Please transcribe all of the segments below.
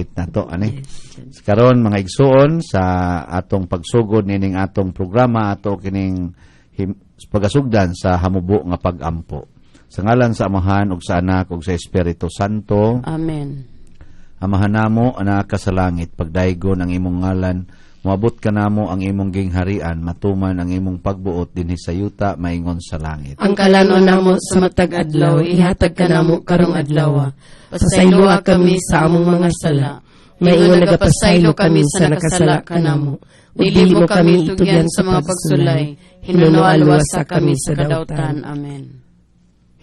Git nato ani. Karon, mga igsuon, sa atong pagsugod nining atong programa, ato kining pagasugdan sa hamubo nga pagampo. Sa ngalan sa Amahan ug sa Anak ug sa Espiritu Santo. Amen. Amahan namo, naa ka sa langit, pagdaygon ang imong ngalan, moabot kanamo ang imong gingharian, matuman ang imong pagbuot dinhi sa yuta maingon sa langit. Ang kalanon namo sa matag adlaw, ihatag kanamo karong adlaw. Pasayloa kami sa among mga sala, maingon nagapasaylo kami sa nakasala kanamo. Ug dili mo kami itugyan sa mga pagsulay, hinunoa luwasa kami sa kadautan. Amen.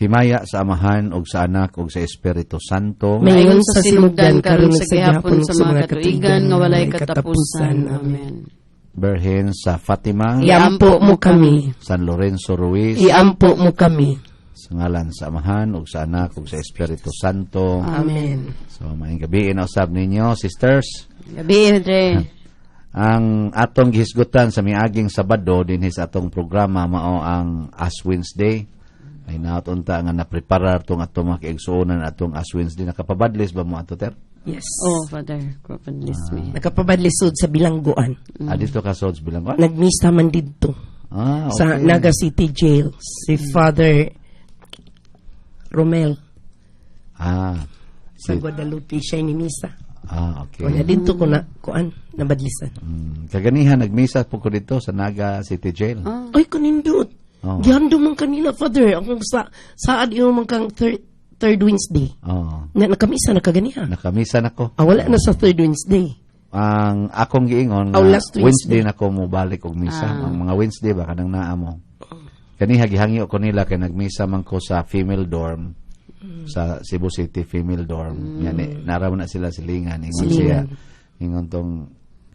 Himaya sa Amahan ug sa Anak ug sa Espiritu Santo. Maingon sa sinugdan, karon sa gihapon, sa mga katuigan nga walay katapusan. Amen. Berhen sa Fatima, Iampo mo kami. San Lorenzo Ruiz, Iampo mo kami. Sa ngalan sa Amahan ug sa Anak ug sa Espiritu Santo. Amen. So maayong gabii na usab ninyo, sisters. Gabii, Padre. Ang atong gihisgutan sa miaging Sabado dinhi sa atong programa mao ang Ash Wednesday. Ay naot unta nga napreparar tong atong mga kaigsuonan atong Ash Wednesday. Nakapabadlis ba mo ato, ter? Yes. Oh, Father, kapabadlis mi. Nakapabadlisod sa bilangguan. Ah, dito ka sa bilangguan? Nagmisa man didto Ah, okay. sa Naga City Jail. Si Father Romel sa Guadalupe siya ni misa. Ah, okay. Kunya didto ko na kuan nabadlisan. Kaganihan nagmisa po ko dito sa Naga City Jail. Ay, kanindot. Oh. Gihando man kanila, Father. Akong sa saad imo man kang third Wednesday. Oh. Na nakamisa na kaganiha. Nakamisa na ko. Ah, wala na sa third Wednesday. Ang akong giingon Oh, nga last Wednesday. Wednesday na ko mo balik og misa. Ang mga Wednesday ba kanang naa mo. Kaniha gihangyo ko nila kay nagmisa man ko sa female dorm sa Cebu City female dorm. Yani naraw na sila silingan, ingon siya. Silingan. Ingon tong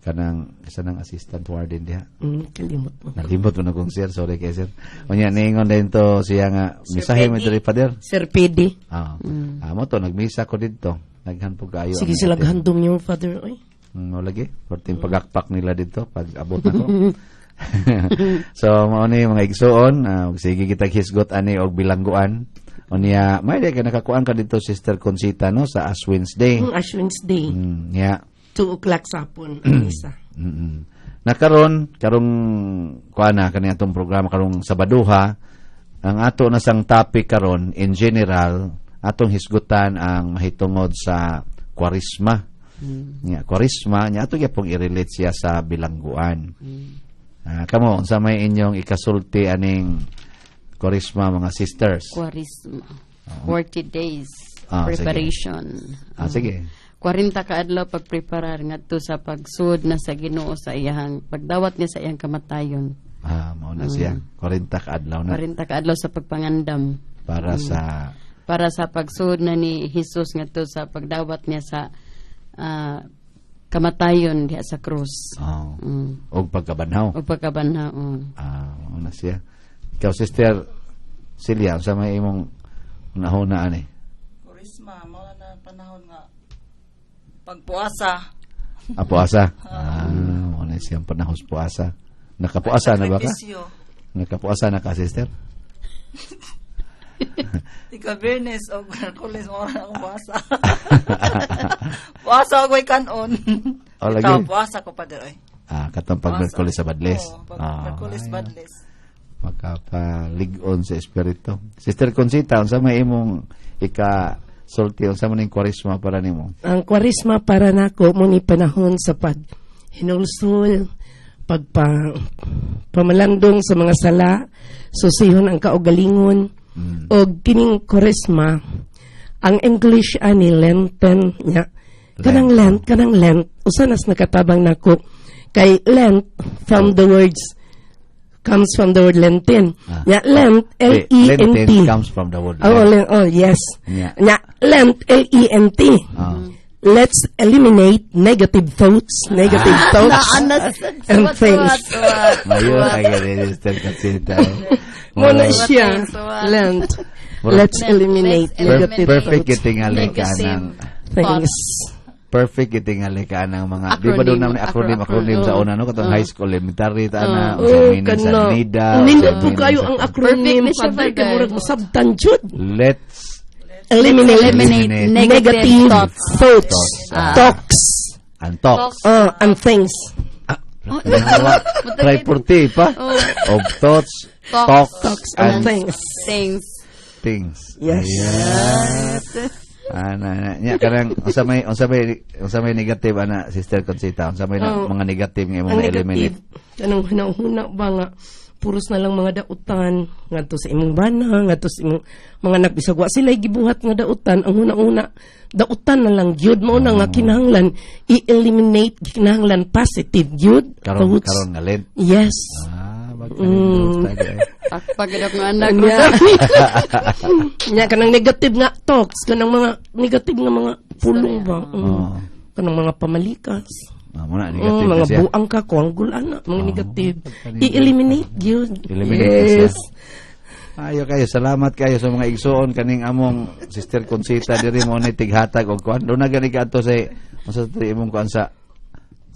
kanang isa nang assistant warden diha. Kalimot mo. Nalimot mo na kong sir, sorry kay sir. Unya niingon din to siya nga misahe mo diri, Father. Sir Pede. Ah. Ah, mo to nagmisa ko didto. Daghan po kaayo. Sige ang sila natin. ghandom niyo, Father. Oy. Mo lagi, perting pagakpak nila dito pag abot nako. So mao ni, mga igsuon, sige kitag hisgot ani og bilangguan. Unya, may di ka nakakuan ka dito, Sister Conchita, no, sa Ash Wednesday. Ash Wednesday. Yeah. 2 o'clock sa hapon ang misa. Nakaron karong kuan na kani atong programa karong Sabaduha, ang ato na sang topic karon in general, atong hisgutan ang mahitungod sa Kwarisma. Nya Kwarisma nya ato gyapong i-relate siya sa bilangguan. Ah, kamo, unsa may inyong ikasulti aning Kwarisma, mga sisters? Kwarisma. 40 days Ah, sige. preparation. Ah, sige. 40 ka adlaw pagpreparar ngadto sa pagsud na sa Ginoo sa iyang pagdawat niya sa iyang kamatayon. Ah, mao na siya. 40 ka adlaw na 40 ka adlaw sa pagpangandam para sa para sa pagsud na ni Jesus ngadto sa pagdawat niya sa kamatayon diha sa krus. Oh, og pagkabanhaw. O pagkabanhaw. Ah, mao na siya. Ikaw, Sister Celia, unsa may imong unahuna ani? Kwaresma, mao na panahon nga pagpuasa. Ah, puasa. Ah, mao na siyang panahon sa puasa. Nakapuasa na ba ka? Sakripisyo. Nakapuasa na ka, sister? Ika Biyernes o Miyerkules mao na akong puasa. Puasa og way kanon. Oh, lagi. Ikaw, puasa ko pa oy. Ah, katong pag Miyerkules sa Badles. Oo, pag Ah, Miyerkules ay, Badles. Pagkapalig-on sa espiritu. Sister Conchita, unsa may imong ika sulti, unsa man ning Kwaresma para nimo? Ang Kwaresma para nako mo ni panahon sa pag hinulsol, pagpa pamalandong sa mga sala, susihon ang kaugalingon, og kining Kwaresma, ang English ani Lenten nya. Kanang Lent, usa nas nakatabang nako kay Lent from the words comes from the word Lenten. Ah. Nya Lent, L E N T. Lenten comes from the word Oh, Lent. Lent. Oh, yes. Nya Lent, L E N T. Let's eliminate negative thoughts and things. Mayon ay gani, Sister Conchita. Mo na siya. Lent. Let's eliminate Let's negative Perfect thoughts. gitingali ka Negative ng Things. Perfect gitingali ka ng mga di ba doon naman acronym acronym sa una, no, katong high school, elementary ta na, Oh, unsa meaning sa kana. NIDA, Nindot unsa po meaning kayo sa ang acronym, Perfect na siya, Father, kay Father. murag masabtan jud. Let's Eliminate, Eliminate Eliminate. negative negative thoughts. thoughts, Thoughts. talks, And talks. And things. Ah, try 40 pa. Oh. Of thoughts, Talks. talks, Talks and and things. Things. Things. Yes. Ayan. Ana na nya kanang unsa may negative ana, Sister Conchita, unsa may Oh. mga negative nga imong Ang na-eliminate? negative, kanang huna-huna ba nga, puros na lang mga dautan, ngadto sa imong bana, ngadto sa imong mga anak, bisag wa sila gibuhat nga dautan, ang huna-huna, dautan na lang gyud. Mao na nga kinahanglan i-eliminate, kinahanglan positive gyud Karon thoughts. Karon nga Lent. Yes. Ah, magkanindot. Pakpag nga anak. Nya. Nya kanang negative nga talks, kanang mga negative nga mga pulong ba. Oo. Kanang mga pamalikas. Ah, muna negative mga na siya. buang ka, kuanggol ana, mga negative. I-eliminate gyud. Eliminate na siya. Yes. Ayo kayo, salamat kayo sa mga igsuon kaning among Sister Conchita diri mo ni tighatag og kuan. Doon na gani kadto sa unsa to imong kuan sa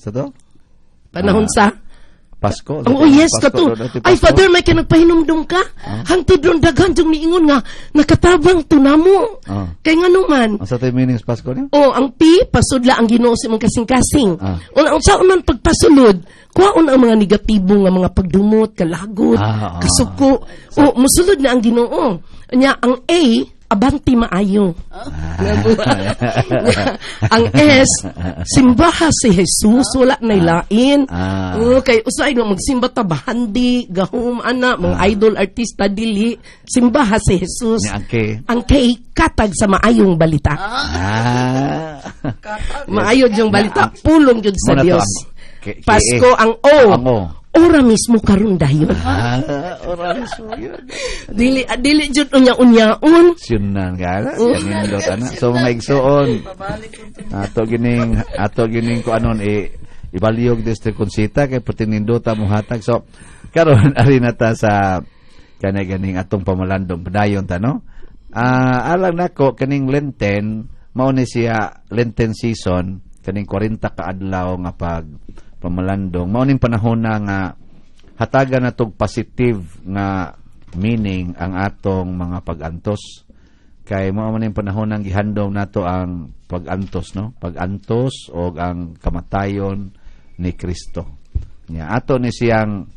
to? Panahon sa Pasko. Oh, yes, Pasko, kato. doon na ti Ay, Pasko. Father, may kinagpahinumdum ka. Hangtod ron daghan yung niingon nga, nakatabang to namo. Kay nga naman, Unsa to yung meaning sa Pasko niyo? Oh, ang P, pasudla ang Ginoo sa imong kasing-kasing. Una, unsa man pagpasulod, kuhaon ang mga negatibo nga mga pagdumot, kalagot, kasuko. O, musulod na ang Ginoo. Nya, ang A, abanti maayo. Ang S, simbaha si Jesus, wala na lain. Oh, kay usay no magsimba ta bahandi, gahom ana, mga idol artista dili, simbaha si Jesus. Nya ang K. Ang K, katag sa maayong balita. Maayo yung balita, pulong yun sa Muna to Dios. ang K- K- Pasko ang O. Ang O. Ora mismo karon dayon. Ah, oras yun. Dili dili jud unya-unyaon. Syunan ka na. Kanindot ana. So mga igsuon, ato gining ko anon ibaliyog Sister Conchita kay pertinindota mo hatag. So karon ari na ta sa kanay ganing atong pamalandong padayon ta, no. Ah, alang nako kaning Lenten mao ni siya Lenten season, kaning 40 ka adlaw nga pag pamalandong, mao ning panahon na nga hatagan na tog positive nga meaning ang atong mga pag-antos kay mao man ning panahon nang gihandom nato ang pag-antos, no, pag-antos og ang kamatayon ni Kristo. Nya ato ni siyang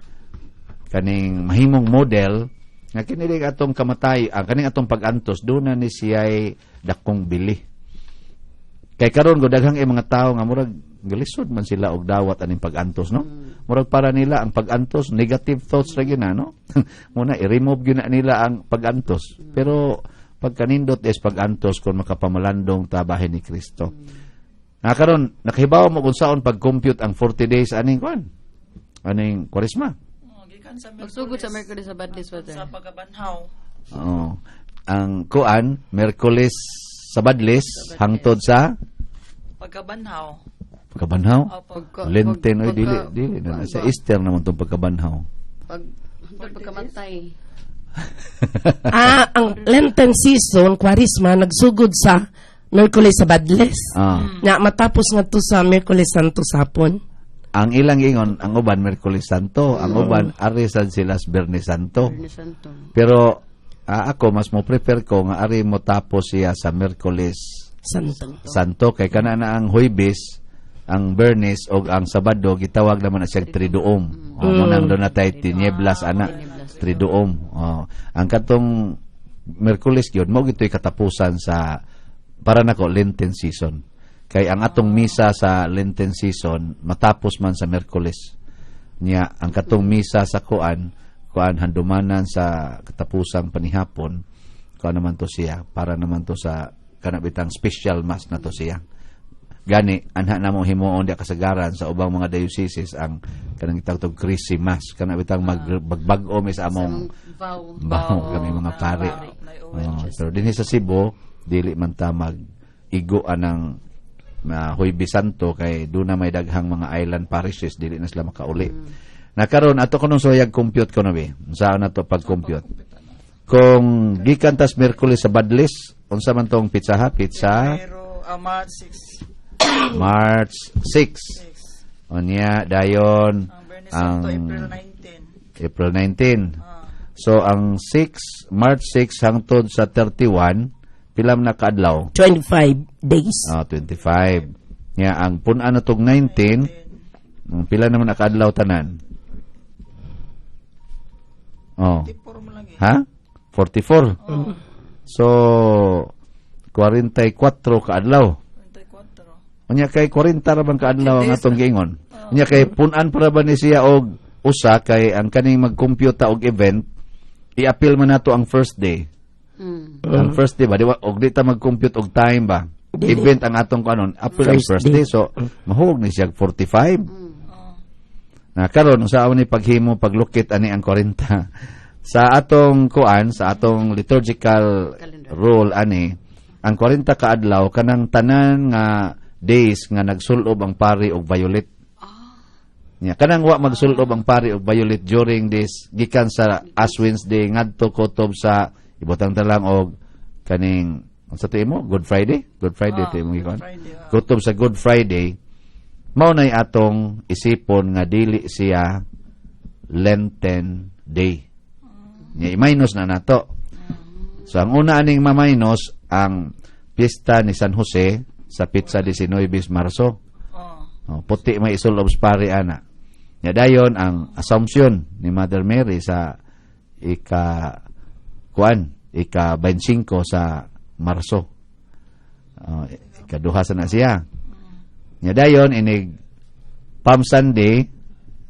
kaning mahimong model nga kini atong kamatay, ang kaning atong pag-antos doon na ni siya'y dakong bili. Kay karon go daghang mga tao nga murag galisod man sila og dawat aning pag-antos, no. Murag para nila ang pag-antos negative thoughts ra gyud na, no. Muna i-remove gyud na nila ang pag-antos, pero pagkanindot is pag-antos kung makapamalandong tabahin ni Kristo. Na karon nakahibaw mo kung saon pag-compute ang 40 days aning kuan, aning Kwaresma? Oh, gikan sa Pagsugod sa Merkulis sa Badlis, Father. Sa pagkabanhaw. Oo. Ang kuan, Merkulis sa Badlis hangtod sa Pagkabanhaw. Pagkabanhaw. Opo. Lenten, oy, dili dili na sa Easter naman tong pagkabanhaw. Pag hangtod pagkamatay. Ah, ang Lenten season, Kwarisma, nagsugod sa Merkulis sa Badles. Na matapos nga to sa Merkulis Santo Sapon. Ang ilang ingon, ang uban Merkulis Santo, ang uban ari sad sila sa Biyernes Santo. Biyernes Santo. Pero ako mas mo prefer ko nga ari mo tapos siya sa Merkulis Santo. Santo kay kana na ang Huwebes, ang Bernes og ang Sabado gitawag naman na siyang Triduum. O mo nang doon na tay tinieblas ana, Triduum. Oh, ang katong Merkulis gyud mo gito'y katapusan sa para nako Lenten season. Kay ang atong misa sa Lenten season matapos man sa Merkulis. Nya ang katong misa sa kuan handumanan sa katapusang panihapon, kuan naman to siya para naman to sa kanabitang special mass na to siya. Gani anha na mo himuon di kasagaran sa ubang mga dioceses ang kanang gitawag tog Christmas, kanabitang magbag-o mi sa among Vow. baho kami mga pare. Oh, pero dinhi sa Cebu dili man ta mag igo anang Huwebes Santo kay doon na may daghang mga island parishes, dili na sila makauli. Na karon ato kunong suyag compute ko na be. Saan na to pag-compute? Kung gikan tas Miyerkules sa Badlis, unsa man tong pitsa ha? Pitsa Pero March 6. March 6. 6. Unya dayon Ang Biyernes ang Santo, April 19. April 19. Ah, So ang 6, March 6 hangtod sa 31, Pila man na kaadlaw? 25 days. Ah, 25. Nya ang pun-an na tog 19, pila naman na kaadlaw tanan? Oh. 44 mo lagi. Ha? 44. So 44 kaadlaw. 44. Unya kay 40 ra bang kaadlaw ang atong giingon. Unya kay pun-an para ba ni siya og usa kay ang kaning mag-compute og event, i-appeal man nato ang first day. Ang first day ba di ba og di ta mag-compute og time ba? Dili. Event ang atong kanon, appeal ang First first day. day. So mahuog ni siya 45. Na karon unsa ni paghimo paglukit ani ang 40 sa atong kuan, sa atong liturgical calendar. Rule ani ang 40 kaadlaw kanang tanan nga days nga nagsulob ang pari og violet. Nya kanang wa magsulob ang pari og violet during this gikan sa Ash Wednesday ngadto kutob sa ibutang ta lang og kaning unsa to imo, Good Friday, Good Friday Ah, to imo Good gikan Friday, ah. kutob sa Good Friday, mao nay atong isipon nga dili siya Lenten day. Nya i-minus na nato. So ang una aning ma-minus ang piyesta ni San Jose sa petsa 19 Marso. Oh. Oh, puti may isulob sa pari ana. Nya dayon ang Assumption ni Mother Mary sa ika kuan, ika 25 sa Marso. Oh, ikaduha sa na siya. Nya dayon inig Palm Sunday,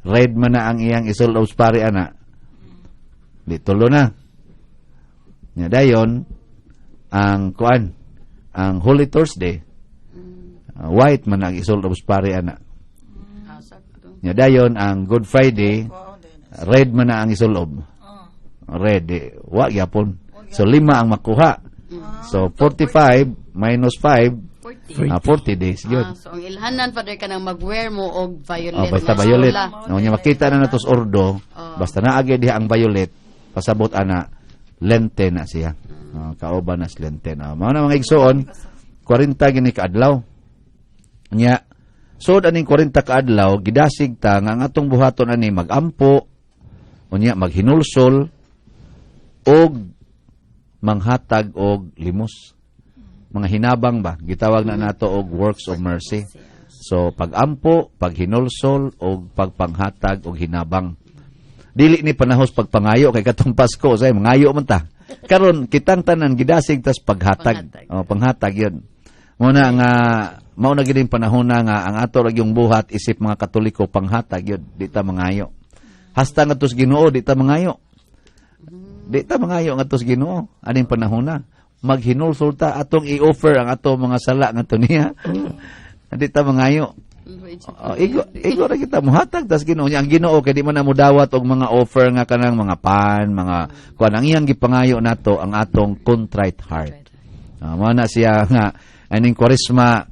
red man na ang iyang isulob sa pari ana. Di tulo na. Nya dayon ang kuan, ang Holy Thursday, white man ang isulob sa pari ana. Ah, sakto. Nya dayon ang Good Friday, Wow, din. Red man na ang isulob. Oh. Red, eh, wa gyapon. So lima ang makuha. So 45 minus 5, 40. 40 days gyud. Ah, so ang ilhanan, Father, kanang mag-wear mo og violet Oh, basta nga violet. stola. No, nya makita na nato sa ordo, Oh. basta naagay diha ang violet, pasabot ana Lente na siya. Oh, kauban na si Lente. Oh, mao na, mga igsoon, 40 gini kaadlaw. Nya sud aning 40 kaadlaw gidasig ta nga ang atong buhaton ani magampo, unya maghinulsol og manghatag og limos. Mga hinabang ba, gitawag na nato og works of mercy. So pagampo, paghinulsol og pagpanghatag og hinabang. Dili ni panahos pagpangayo kay katong Pasko say mangayo man ta. Karon kitang tanan gidasig tas paghatag. Panghatag. Oh, panghatag yun. Muna nga mao na gid yung panahon na nga ang ato ra yung buhat isip mga Katoliko panghatag yun, di ta mangayo. Hasta nga tos Ginoo di ta mangayo. Di ta mangayo nga tos Ginoo aning panahon na. Maghinulsol ta, atong i-offer ang ato mga sala ngadto niya. Di ta mangayo. Oh, igo igo ra kita muhatag tas Ginoo niya. Ang Ginoo kay di man na mudawat og mga offer nga kanang mga pan, mga kuan. Ang iyang gipangayo nato ang atong contrite heart. Mao na siya nga aning Kwaresma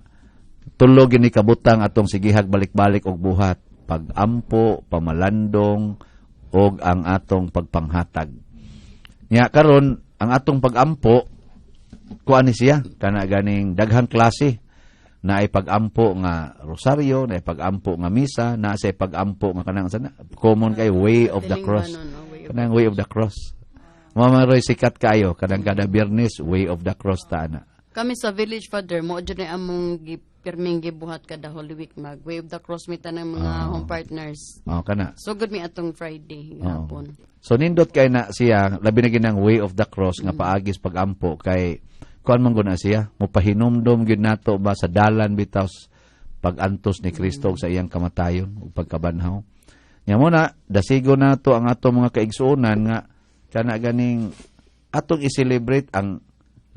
tulo gini kabutang atong sigihag balik-balik og buhat: pagampo, pamalandong og ang atong pagpanghatag. Nya karon ang atong pagampo kuan ni siya kana ganing daghang klase na ay pagampo nga rosaryo, na ay pagampo nga misa, na sa pagampo nga kanang sana common kay Way of the Cross. Feeling ba nun, no? Way of Kanang Way of the Cross. Mao man roy sikat kayo kanang kada Biyernes Way of the Cross ta ana. Kami sa village, Father, mo jud ni among pirming gibuhat kada Holy Week, mag Way of the Cross mi tanang mga home partners. Oh, kana. Sugod mi atong Friday gihapon. So nindot kay na siya, labi na ginang Way of the Cross nga paagis pagampo kay kuan man gud na siya, mopahinumdom gyud nato ba sa dalan bitaw pag-antos ni Kristo ug sa iyang kamatayon ug pagkabanhaw. Nya mo na dasigo nato ang ato mga kaigsuonan nga kana ganing atong i-celebrate ang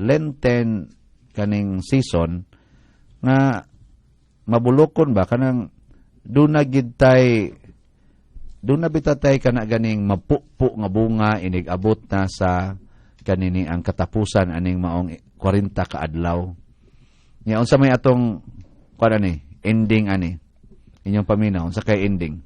Lenten kaning season nga mabulokon ba kanang duna gid tay, doon na bitatay kana ganing mapupo nga bunga inig abot na sa kanini ang katapusan aning maong 40 ka adlaw. Nya unsa may atong kuan ani ending ani inyong paminaw, unsa kay ending?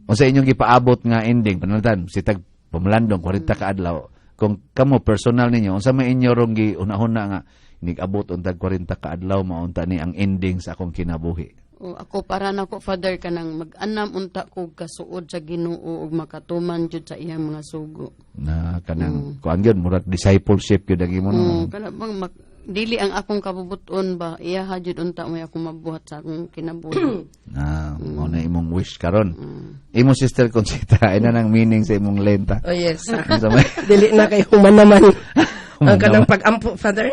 Unsa inyong gipaabot nga ending pananglitan sitag pamalandong 40 ka adlaw? Kung kamo personal ninyo, unsa may inyo rong giunahon na nga inig abot untag 40 ka adlaw maunta ni ang ending sa akong kinabuhi? O, ako para nako, Father, kanang mag-anam unta ko kasuod sa Ginoo ug makatuman jud sa iyang mga sugo. Na kanang kuan gyud, murag discipleship gyud ang imo, no? Kana bang dili ang akong kabubuton ba, iya jud unta may akong mabuhat sa akong kinabuhi. Ah, mao na imong wish karon. Imo, Sister Conchita, ina nang meaning sa imong Lent? Oh yes. Unsa may Dili na kay human naman. Human Ang kanang naman. pag-ampo, Father?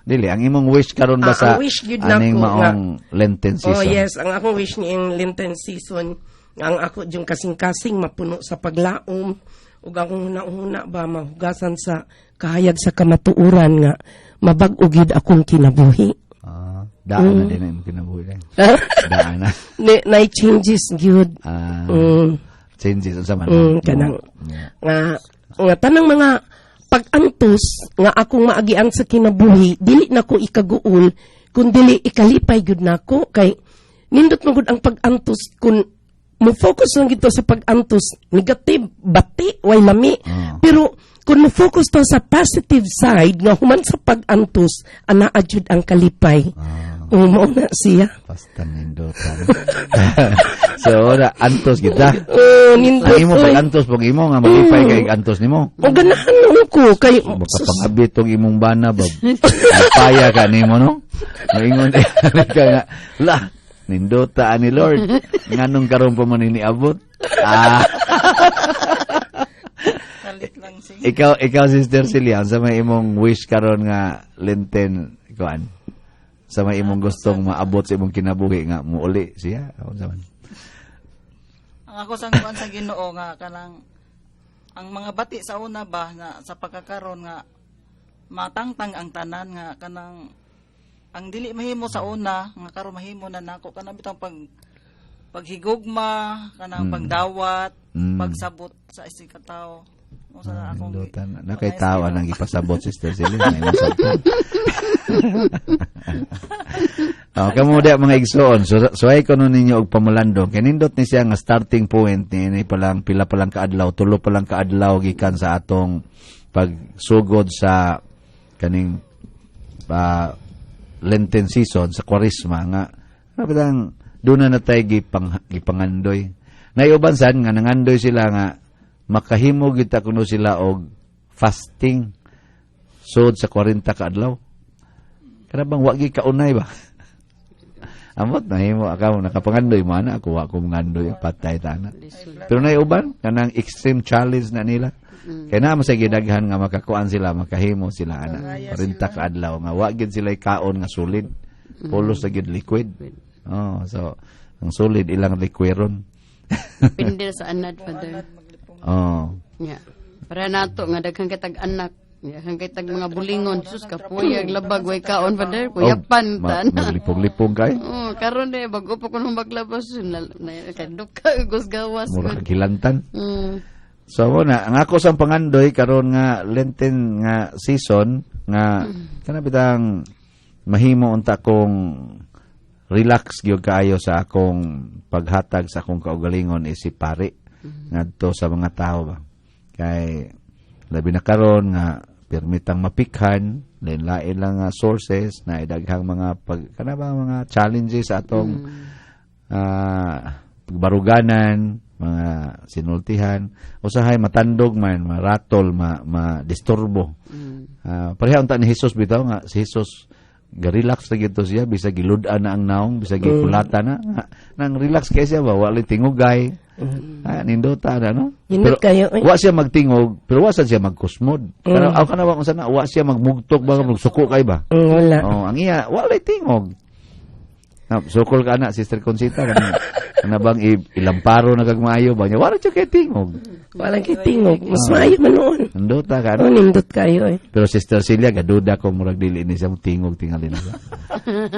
Dili ang imong wish karon ba Ah, sa ang wish gyud nako aning maong Lenten season? Oh yes, ang akong wish niing Lenten season, ang ako yung kasing-kasing mapuno sa paglaom ug akong huna-huna ba mahugasan sa kahayag sa kamatuoran nga mabag-o gyud akong kinabuhi. Ah, daan na din ang imong kinabuhi. Daan na. Ni nay changes gyud. Ah, changes unsa man? Kanang nga nga tanang mga pag-antos nga akong maagian sa kinabuhi, dili na ko ikaguol kun dili ikalipay gyud nako, kay nindot man gud ang pag-antos. Kun mo focus lang gito sa pag-antos, negative, bati, way lami, pero kung mo focus to sa positive side nga human sa pag-antos ana jud ang kalipay. Mao na siya. Basta nindot. So, ora antos kita. Oh, nindot. Ang imo oy. pag antos pag imo nga malipay kay antos nimo. O ganahan nun ko kay Baka pangabit tong imong bana ba. Paya ka nimo, no? Maingon ka nga, la, nindota ani Lord. Nganong karon pa man iniabot? Ah, Kalit lang siya. Ikaw, Sister Celia, sa may imong wish karon nga Lenten kuan? Sa may imong gustong maabot sa imong kinabuhi nga muuli siya? Unsa man? Ang ako sang kuan sa Ginoo nga kanang ang mga bati sa una ba na sa pagkakaron nga matangtang ang tanan, nga kanang ang dili mahimo sa una nga karon mahimo na nako, kanang bitang paghigugma, kanang pagdawat, pagsabot sa isig ka tawo. Mo sa akong Nindota na. Na kay tawa nang ipasabot, Sister Celia. Na imong sabton. Oh, kamo di mga igsoon. So suway ko nun ninyo og pamulandong. Kay nindot ni siya nga starting point ni ini pa lang, pila pa lang kaadlaw, tulo pa lang kaadlaw gikan sa atong pagsugod sa kaning Lenten season sa Kwaresma nga bitang doon na natay gipangandoy. Naiuban sad nga nangandoy sila nga makahimo gyud ta kuno sila og fasting sud sa 40 ka adlaw. Kana bang wa gyud kaunay ba? Amot nahimo akaw nakapangandoy mo ana, ako wa ko ngandoy, patay ta ana. Pero naiuban kanang extreme challenge na nila. Kaya na mo sa gidaghan nga makakuan sila, makahimo sila ana. 40 ka adlaw nga wa gyud sila kaon nga solid. Pulos sa gyud liquid. Oh, so ang solid ilang liquiron. Depende sa anad, Father. Oh. Yeah. Para nato nga daghan kay tag anak, daghan kay tag mga bulingon, sus kapuyag labag way kaon, Father, kuyapan Oh, ta. maglipong-lipong kay. Oh, karon eh bago pa kuno maglabas na, na kay duka gus gawas. Mura kang kilantan. So mo na ang ako sang pangandoy karon nga Lenten nga season nga kana bitang mahimo unta kong relax gyud kaayo sa akong paghatag sa akong kaugalingon isip pari ngadto sa mga tao ba. Kay labi na karon nga pirmitang mapikhan, lain-lain lang nga sources na daghang mga pag kana ba mga challenges sa atong pagbaruganan, mga sinultihan, usahay matandog man, maratol, ma disturbo. Pareha unta ni Jesus bitaw nga si Jesus ga-relax na gito siya bisag gilud-an na ang naong, bisag gikulata na nga, nang relax kay siya ba, wala tingugay. Ah, nindota na, no? Nindot kayo, eh. Wa siya magtingog, pero wa sad siya magkusmod. Pero aw kana ba kung sana wa siya magmugtok ba, magsuko kay ba? Wala. Oh, ang iya wala tingog. Na, sukol ka na, Sister Conchita, kana kana bang ilamparo na kag maayo ba niya? Wala siya kay tingog. Walang kitingog. Mas maayo man noon. Nindota ka, Oh, no? nindot kayo eh. Pero Sister Celia, gaduda ko murag dili ni siya mo tingog tingali na siya.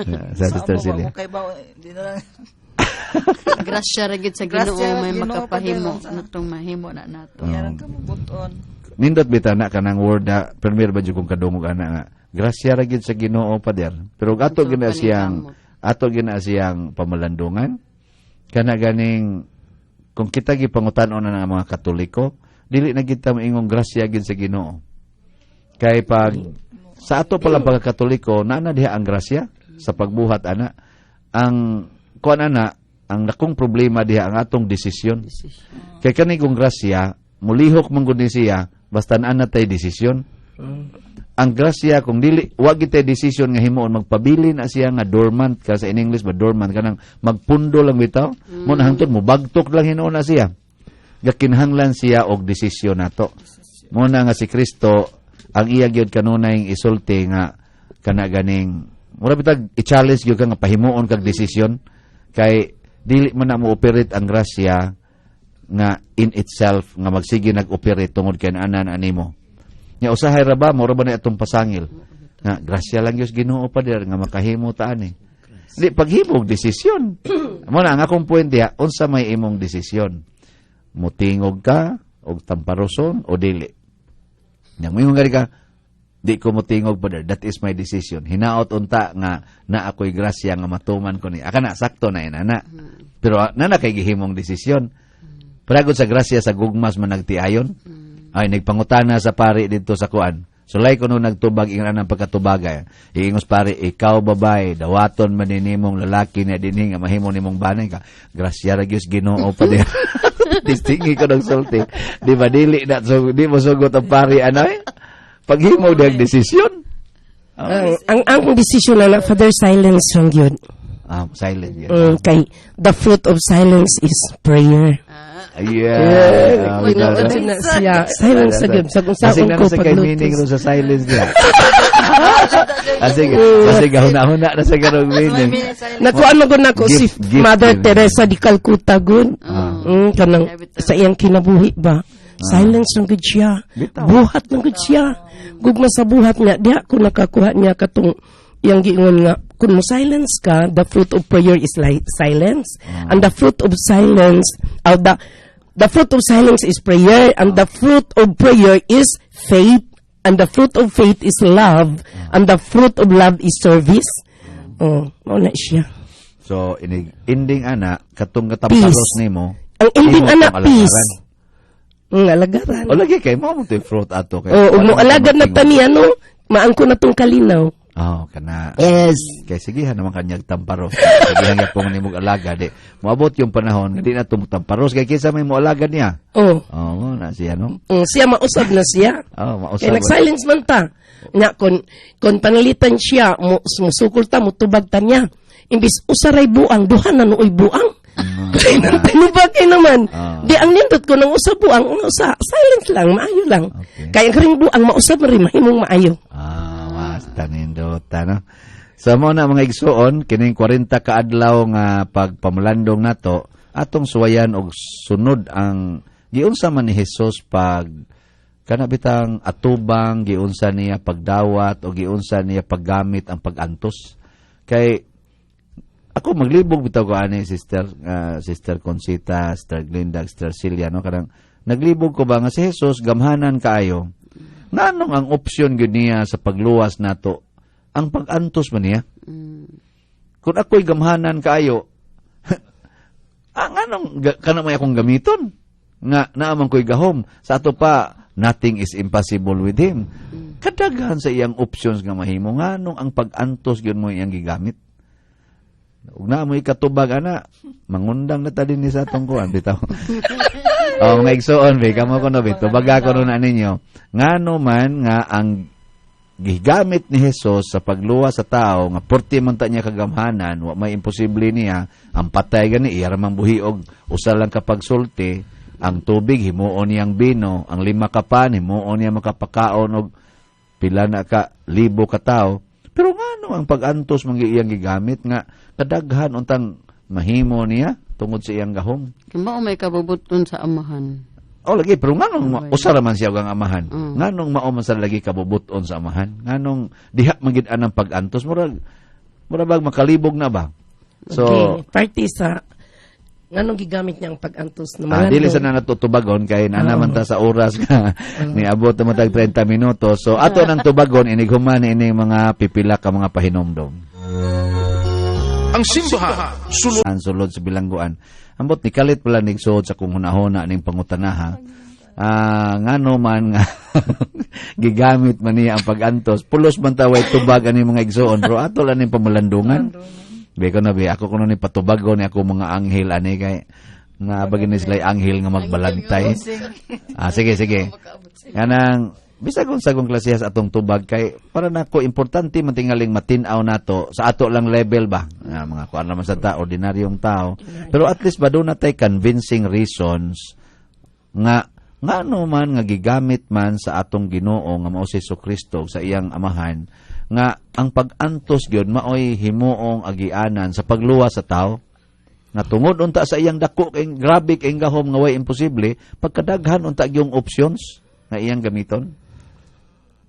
Yeah, sa Sister Sa amo Celia. ba, kay ba, di na lang. Grasya ra gyud sa Ginoo Grasya may Ginoo, makapahimo Father. natong mahimo na nato. Yaran ka mo buton. Nindot bitaw na kanang word na premier ba jud kung kadungog ana nga grasya ra gyud sa Ginoo, pader. Pero ato Ato gina siyang paningkamot. Ato gina siyang pamalandungan kana ganing kung kita gipangutan-on na ang mga Katoliko, dili na kita maingong grasya gid sa Ginoo. Kay pag sa ato palang pagkakatoliko, naa na diha ang grasya sa pagbuhat ana. Ang kuan ana, ang dakong problema diha ang atong desisyon. Decision. Kay kani kung grasya, mulihok man gud ni siya basta naa na tay desisyon. Ang grasya, kung dili wa gid tay desisyon nga himuon, magpabili na siya nga dormant ka, sa in English ba, dormant, kanang magpundo lang bitaw. Mo na hangtod mo bagtok lang hinuon na siya. Gakinahanglan siya og desisyon nato. Mo na nga si Kristo ang iya gyud kanunay isulti nga kana ganing mura bitag i-challenge gyud ka nga pahimuon kag desisyon, kay dili man na mo operate ang grasya nga in itself nga magsige nag-operate tungod kay naanan animo. Nya usahay ra ba, mura ba na atong pasangil nga grasya lang gyud Ginoo pa dir nga makahimo ta ani. Di paghimog desisyon. Mo na ang akong point diha, unsa may imong desisyon? Mutingog ka og tamparoson o dili? Nya moingon gani ka, "Di ko motingog, brother, that is my decision. Hinaot unta nga na ako'y grasya nga matuman ko ni." Aka na, sakto na inana. Pero na kay gihimong desisyon. Paragod sa grasya sa gugmas man nagtiayon. Ay, nagpangutana sa pari dito sa kuan. Sulay ko no nagtubag ingon ang pagkatubagay. Iingos pare, "Ikaw babae, dawaton man nimong lalaki na dinhi nga mahimo nimong banay ka." "Grasya ra gyud Ginoo pa din." Distingi ko ng sulti. Di ba dili na so di mo sugot ang pari ano eh? Paghimo diyang desisyon. Ang desisyon na, Father, silence lang yun. Ah, silent yun. Kay the fruit of silence is prayer. Yeah. Ah, Tinuod na siya. Silence sa gyud. Sa kung Basig saon na ko sa kay meaning paglutos. ro sa silence niya. Asig, basig huna-huna na sa karong meaning. Nakuan mo gud nako si Gift Mother yun. Teresa di Calcutta gud. Kanang sa iyang kinabuhi ba. Silence lang gud siya. Bitaw. Buhat lang gud siya. Gugma sa buhat niya, diha ko nakakuha niya katong iyang giingon nga kung mo silence ka, the fruit of prayer is like silence. And the fruit of silence, the fruit of silence is prayer, and the fruit of prayer is faith, and the fruit of faith is love, and the fruit of love is service. Oh, mao na siya. So, inig ending ana katong katamparos Peace. nimo. Ang ending imo ana tong peace. alagaran. Alagaran. O lagi kay mo mo to fruit ato kay. Oh, ug mo alagad na tani ano, maangko na tong kalinaw. Oh, kana. Yes. Kay sigihan naman kanyag tamparos. Sigihan gyapon nimo alaga di. Moabot yung panahon nga di na tumutamparos kay kinsa may moalagad niya. Oh, Oh, mo na siya no. Siya mausab na siya. Oh, mausab. Kay nag-silence man ta. Nya kon panalitan siya, mo musukol ta, mutubag ta niya. Imbis usaray buang, duha na nooy buang. Kay nang tinubag kay naman. Di ang nindot ko nang usa buang, ang usa silent lang, maayo lang. Kay ang karing buang mausab man rin mahimong maayo. Ah, basta nindot, ano? So mo na mga igsuon, kining 40 ka adlaw nga pagpamulandong nato, atong suwayan og sunod ang giunsa man ni Jesus pag kana bitang atubang, giunsa niya pagdawat o giunsa niya paggamit ang pagantos. Kay ako maglibog bitaw ko ani, Sister Sister Conchita, Sister Glinda, Sister Celia, no, kanang naglibog ko ba nga si Jesus gamhanan kaayo. Nganong ang opsyon gyud niya sa pagluwas nato ang pag-antos man niya? Kung ako'y gamhanan kaayo, ang anong kana may akong gamiton nga naaman ko'y gahom sa ato pa, nothing is impossible with him. Kadaghan sa iyang options nga mahimo, nganong ang pag-antos gyud mo iyang gigamit? Ug naa mo'y katubag ana, mangundang na ta din ni sa atong kuan bitaw. Oh, mga igsuon be, kamo ko no be, tubaga ko no na ninyo. Ngano man nga ang gigamit ni Jesus sa pagluwas sa tao nga porti man ta niya kagamhanan, wa may imposible niya, ang patay gani iya ra man buhi og usa lang ka pagsulti, ang tubig himuon niyang bino, ang lima ka pan himuon niya makapakaon og pila na ka libo ka tawo. Pero ngano ang pag-antos man iyang gigamit nga kadaghan untang mahimo niya tungod sa iyang gahom? Mao may kabubuton sa Amahan. Oh, lagi, pero nganong usa ra man siya og ang Amahan? Nganong mao man sa lagi kabubuton sa Amahan? Nganong diha man gid anang pag-antos, murag bag makalibog na ba? So, Okay. Party sa nganong gigamit niya ang pag-antos na dili malandong. sa na natutubagon kay naa naman ta sa oras nga niabot na matag 30 minuto. So ato nang tubagon inig human ini mga pipila ka mga pahinomdom. Ang simbahan, sulod Ang sulod sa bilangguan. Ambot ni kalit pala ning suod sa kung hunahuna ning pangutanaha. Ngano man nga gigamit man niya ang pag-antos. Pulos man ta way tubag ani mga igsoon, pero ato lang ning pamulandungan. Bi ko na bi ako kuno ni patubagon ni ako mga anghel ani kay nga ba gini sila anghel nga magbalantay. Ah, sige sige. Kanang bisag unsa kung klase sa atong tubag kay para nako importante man tingaling matin-aw nato sa ato lang level ba. Ah, mga kuan naman sa ta ordinaryong tao. Pero at least ba doon natay convincing reasons nga ngano man nga gigamit man sa atong Ginoo nga mao si Kristo sa iyang amahan nga ang pag-antos gyud maoy himuong agianan sa pagluwas sa tao nga tungod unta sa iyang dako kay grabe kay gahom nga way imposible pagkadaghan unta gyung options nga iyang gamiton.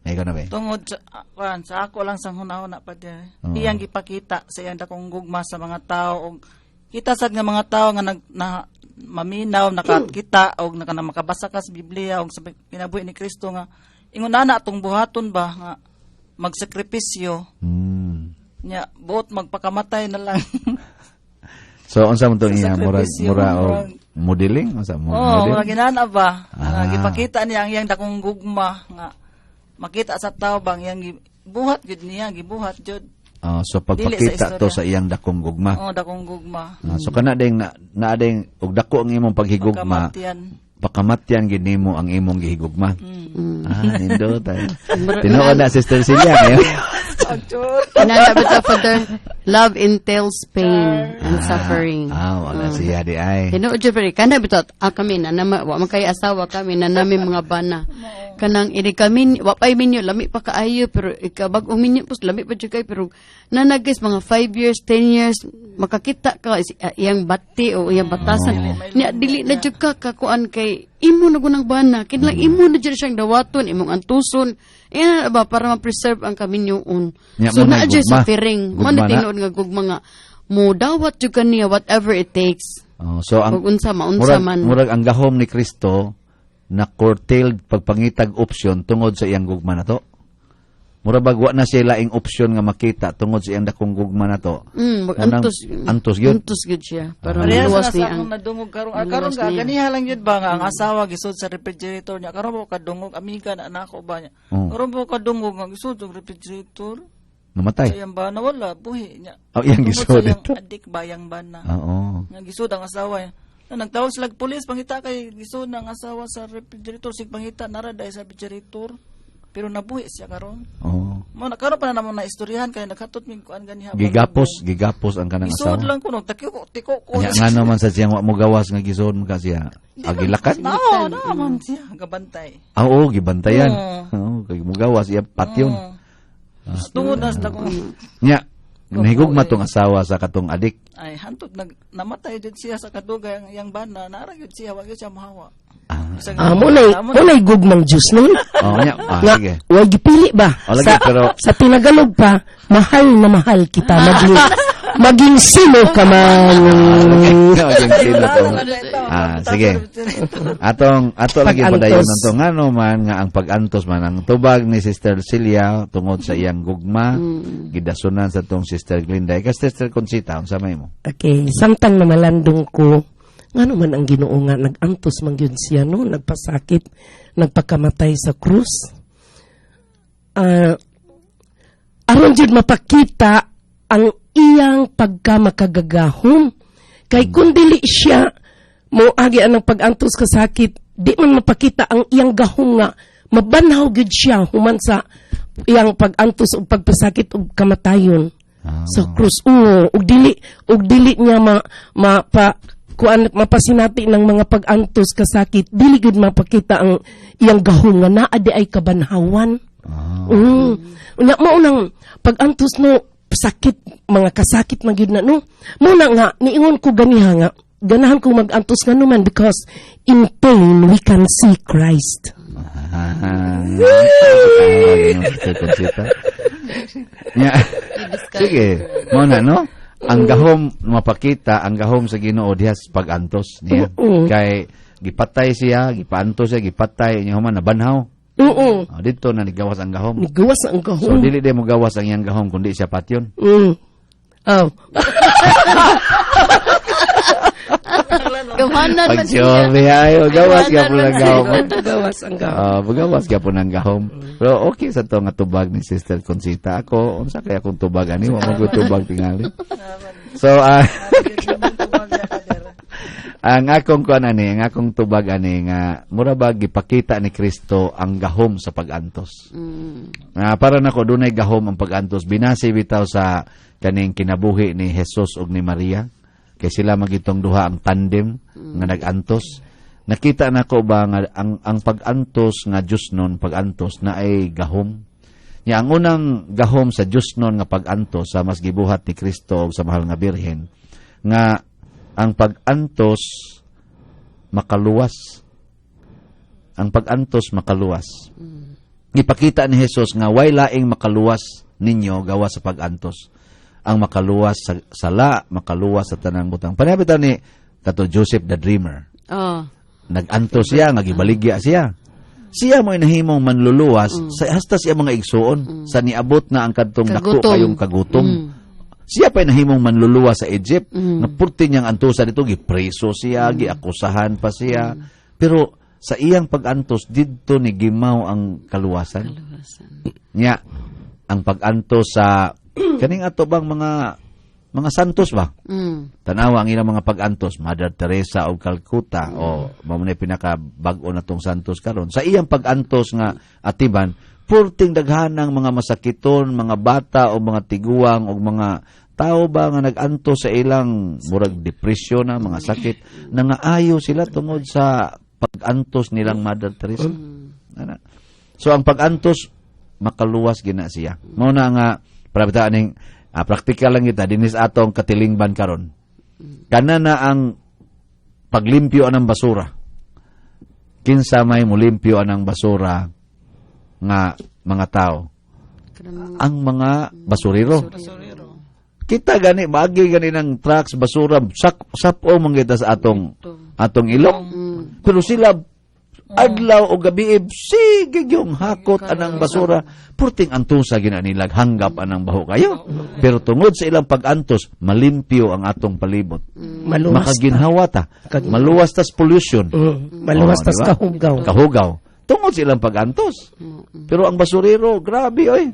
Ay na ba? Tungod sa kuan sa ako lang sang hunahuna pa din. Oo. Iyang gipakita sa iyang dakong gugma sa mga tao og kita sad nga mga tao nga nag na, maminaw nakakita og naka makabasa ka sa Biblia og sa kinabuhi ni Kristo nga ingon ana atong buhaton ba nga magsakripisyo nya buot magpakamatay na lang. So unsa man tong Sa iya mura sakripisyo, mura og modeling unsa mo Oo, model? mura ginana ba? Ah. Nga gipakita niya ang iyang dakong gugma nga makita sa tao bang iyang buhat gyud niya, gibuhat jud. Oh, so Dili pagpakita sa to istorya. sa iyang dakong gugma. Oh, dakong gugma. Ah, so kana ding na, naa ding og dako ang imong paghigugma, Pagkamatyan. pakamatyan gid nimo ang imong gihigugma. Ah, nindot ay. Tinuod na Sister Celia kayo. Inana ba Father, love entails pain and suffering. Ah, wala siya di ay. Tinuod jud pre, kana bitaw kami na nama, wa man kay asawa kami na nami mga bana. Kanang ini kami wa pay minyo lami pa kaayo pero ikabag minyo pos lami pa jud kay pero nanagis mga 5 years, 10 years makakita ka iyang bati o iyang batasan. Nya dili na jud ka kakuan kay imo na gunang bana. Kinlang imo na jud siyang dawaton, imong antuson. Iya na ba para ma-preserve ang kaminyoon. Nya, So mo na naa jud gugma. suffering. Mo Gugma na na. tinuod nga gugma nga mo dawat jud kaniya whatever it takes. Oh, so ang Ug unsa maunsa murag, man. murag ang gahom ni Kristo na curtailed pagpangitag option tungod sa iyang gugma na to. Mura bag wa na siya laing option nga makita tungod sa iyang dakong gugma na to. Mag antos, Antos gyud. Antos gyud siya para Parehas maluwas na sa niya akong ang nadungog karon. Ah, karon maluwas ka niya. ganiha lang yun ba nga ang asawa gisud sa refrigerator niya. Karon mo kadungog amiga na nako ba niya. Oh. Karon mo kadungog nga gisud sa refrigerator. Sa Namatay. iyang bana wala buhi niya. Oh, iyang Tungod gisud sa iyang ito. adik bayang bana. Oo. Nga gisud ang asawa niya. Na nagtawag sila og pulis pangita kay gisud ang asawa sa refrigerator sig pangita nara dai sa refrigerator. Pero nabuhi siya karon. Oo. Mo na karon pa na namo na istoryahan kay naghatot mig kuan ganiha. Gigapos, gigapos ang kanang Gisud asawa. lang kuno tiko tiko ko. Nya nga naman sa siyang wa mo gawas nga gisod mo ka siya. Agilakan. No, no man siya gabantay. Ah, oo, gibantayan. Oo. Oo, kay mo gawas iya patyon. Oo. Tungod na sa dakong Nya, nahigugma tong asawa sa katong adik. ay hantot nag namatay jud siya sa kadugay ang iyang bana naara gyud siya wa gyud siya mahawa. Ah, Bisag- Ah, mo na Amo mo na gugmang Diyos no. oh, nya, ah, Nga, sige. way gipili ba? Oh, lagi, sa, pero- sa Tinagalog pa, mahal na mahal kita maging maging sino ka man. Maging sino to. Ah, sige. Atong ato lagi Pag-antos. padayon nato ngano man nga ang pag-antos man ang tubag ni Sister Celia tungod sa iyang gugma gidasunan sa tong Sister Glinda. Ikaw Sister Conchita unsa may mo? Okay, samtang namalandong ko, ngano man ang Ginoo nga nag-antos man gyud siya no, nagpasakit, nagpakamatay sa krus. Ah, aron jud mapakita ang iyang pagkamakagagahom. Kay kung dili siya moagi anang pag-antos kasakit, di man mapakita ang iyang gahom nga mabanhaw gyud siya human sa iyang pag-antos ug pagpasakit ug kamatayon sa krus. Oo, ug dili niya ma, mapa kuan mapasinati ng mga pag-antos kasakit, dili gyud mapakita ang iyang gahom nga naa di ay kabanhawan. Unya mao nang pag-antos no sakit mga kasakit man gyud na no. Mao na nga niingon ko ganiha nga ganahan ko mag-antos nga man because in pain we can see Christ. Ah, Sister Conchita. Nya. Sige, mo na no. Ang gahom mapakita ang gahom sa Ginoo diha sa pag-antos niya. Oo. Kay gipatay siya, gipaantos siya, gipatay niya human nabanhaw. Oo. Oh, dito na nigawas ang gahom. Nigawas ang So gahom. dili di mo gawas ang iyang gahom kundi siya patyon. Oh. Gamanan man siya. Pag ay gawas ka po ng gahom. Gawas ang gahom. Ah, gawas ka po ng gahom. Pero okay sa to nga tubag ni Sister Conchita. Ako, unsa kaya akong tubag ani? Wa man ko tubag tingali. So, ang akong kuan ani, ang akong tubag ani nga mura ba gipakita ni Kristo ang gahom sa pag-antos. Para nako dunay gahom ang pag-antos, binase bitaw sa kaning kinabuhi ni Jesus ug ni Maria kay sila magitong duha ang tandem nga nag-antos. Nakita nako ba nga ang pag-antos nga Diyos nun pag-antos na ay gahom. Nya ang unang gahom sa Diyos nun nga pag-antos sa mas gibuhat ni Kristo ug sa mahal nga Birhen nga ang pag-antos makaluwas. Ang pag-antos makaluwas. Gipakita ni Jesus nga way laing makaluwas ninyo gawas sa pag-antos. Ang makaluwas sa sala, makaluwas sa tanang butang. Pareha bitaw ni kato Joseph the Dreamer. Nag-antos siya, nga gibaligya siya. Siya mo nahimong manluluwas sa hasta siya mga igsuon sa niabot na ang kadtong dako Kagutom. Kayong kagutom. Siya pa nahimong manluluwas sa Egypt. Nga purti niyang antusa dito, gipreso siya, giakusahan pa siya. Pero sa iyang pag-antos, didto ni gimaw ang kaluwasan. Kaluwasan. Nya, ang pag-antos sa kaning ato bang mga santos ba? Tanawa ang ilang mga pag-antos, Mother Teresa of Calcutta o mao na pinaka bag-o na tong santos karon. Sa iyang pag-antos nga atiban, purting daghanang mga masakiton, mga bata o mga tiguang o mga tao ba nga nag-antos sa ilang murag depression na mga sakit, nangaayo sila tungod sa pag-antos nilang Mother Teresa. Ana. So ang pag-antos makaluwas gina siya. Mao na nga para bitaw aning praktikal lang kita dinis atong katilingban karon. Kana na ang paglimpyo anang basura. Kinsa may mulimpyo anang basura nga mga tao? Kanang Ang mga basurero. Basurero. Kita gani maagi gani ng trucks basura sak sap-o man kita sa atong atong ilong. Pero sila adlaw o gabi sige yung hakot anang basura, purting antusa gina nila, hanggap anang baho kayo, pero tungod sa ilang pag-antos malimpyo ang atong palibot. Maluwas. Makaginhawa ta, maluwas tas pollution. Maluwas Oh, tas di ba? kahugaw. Kahugaw tungod sa ilang pag-antos, pero ang basurero, grabe oy,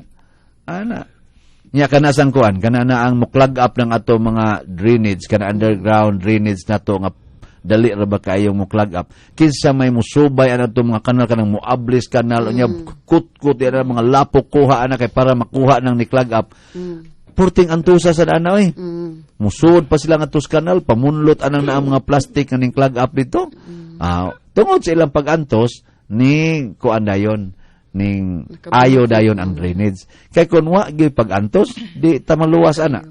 ana. Nya kana sang kuan, kana na ang mo-clog up ng ato mga drainage, kana underground drainage nato nga dali ra ba kaayong mo-clog up. Kinsa may musubay ana ato mga kanal, kanang muablis kanal unya kut-kut ana mga lapok kuha ana kay para makuha nang ni clog up. Purting antusa sa ana oy. Musud pa sila nga sa kanal, pamunlot anang na ang mga plastic nga ning clog up dito. Tungod sa ilang pag-antos ni kuan dayon ning ayo dayon ang drainage. Kay kun wa gyud pag-antos, di ta maluwas ana.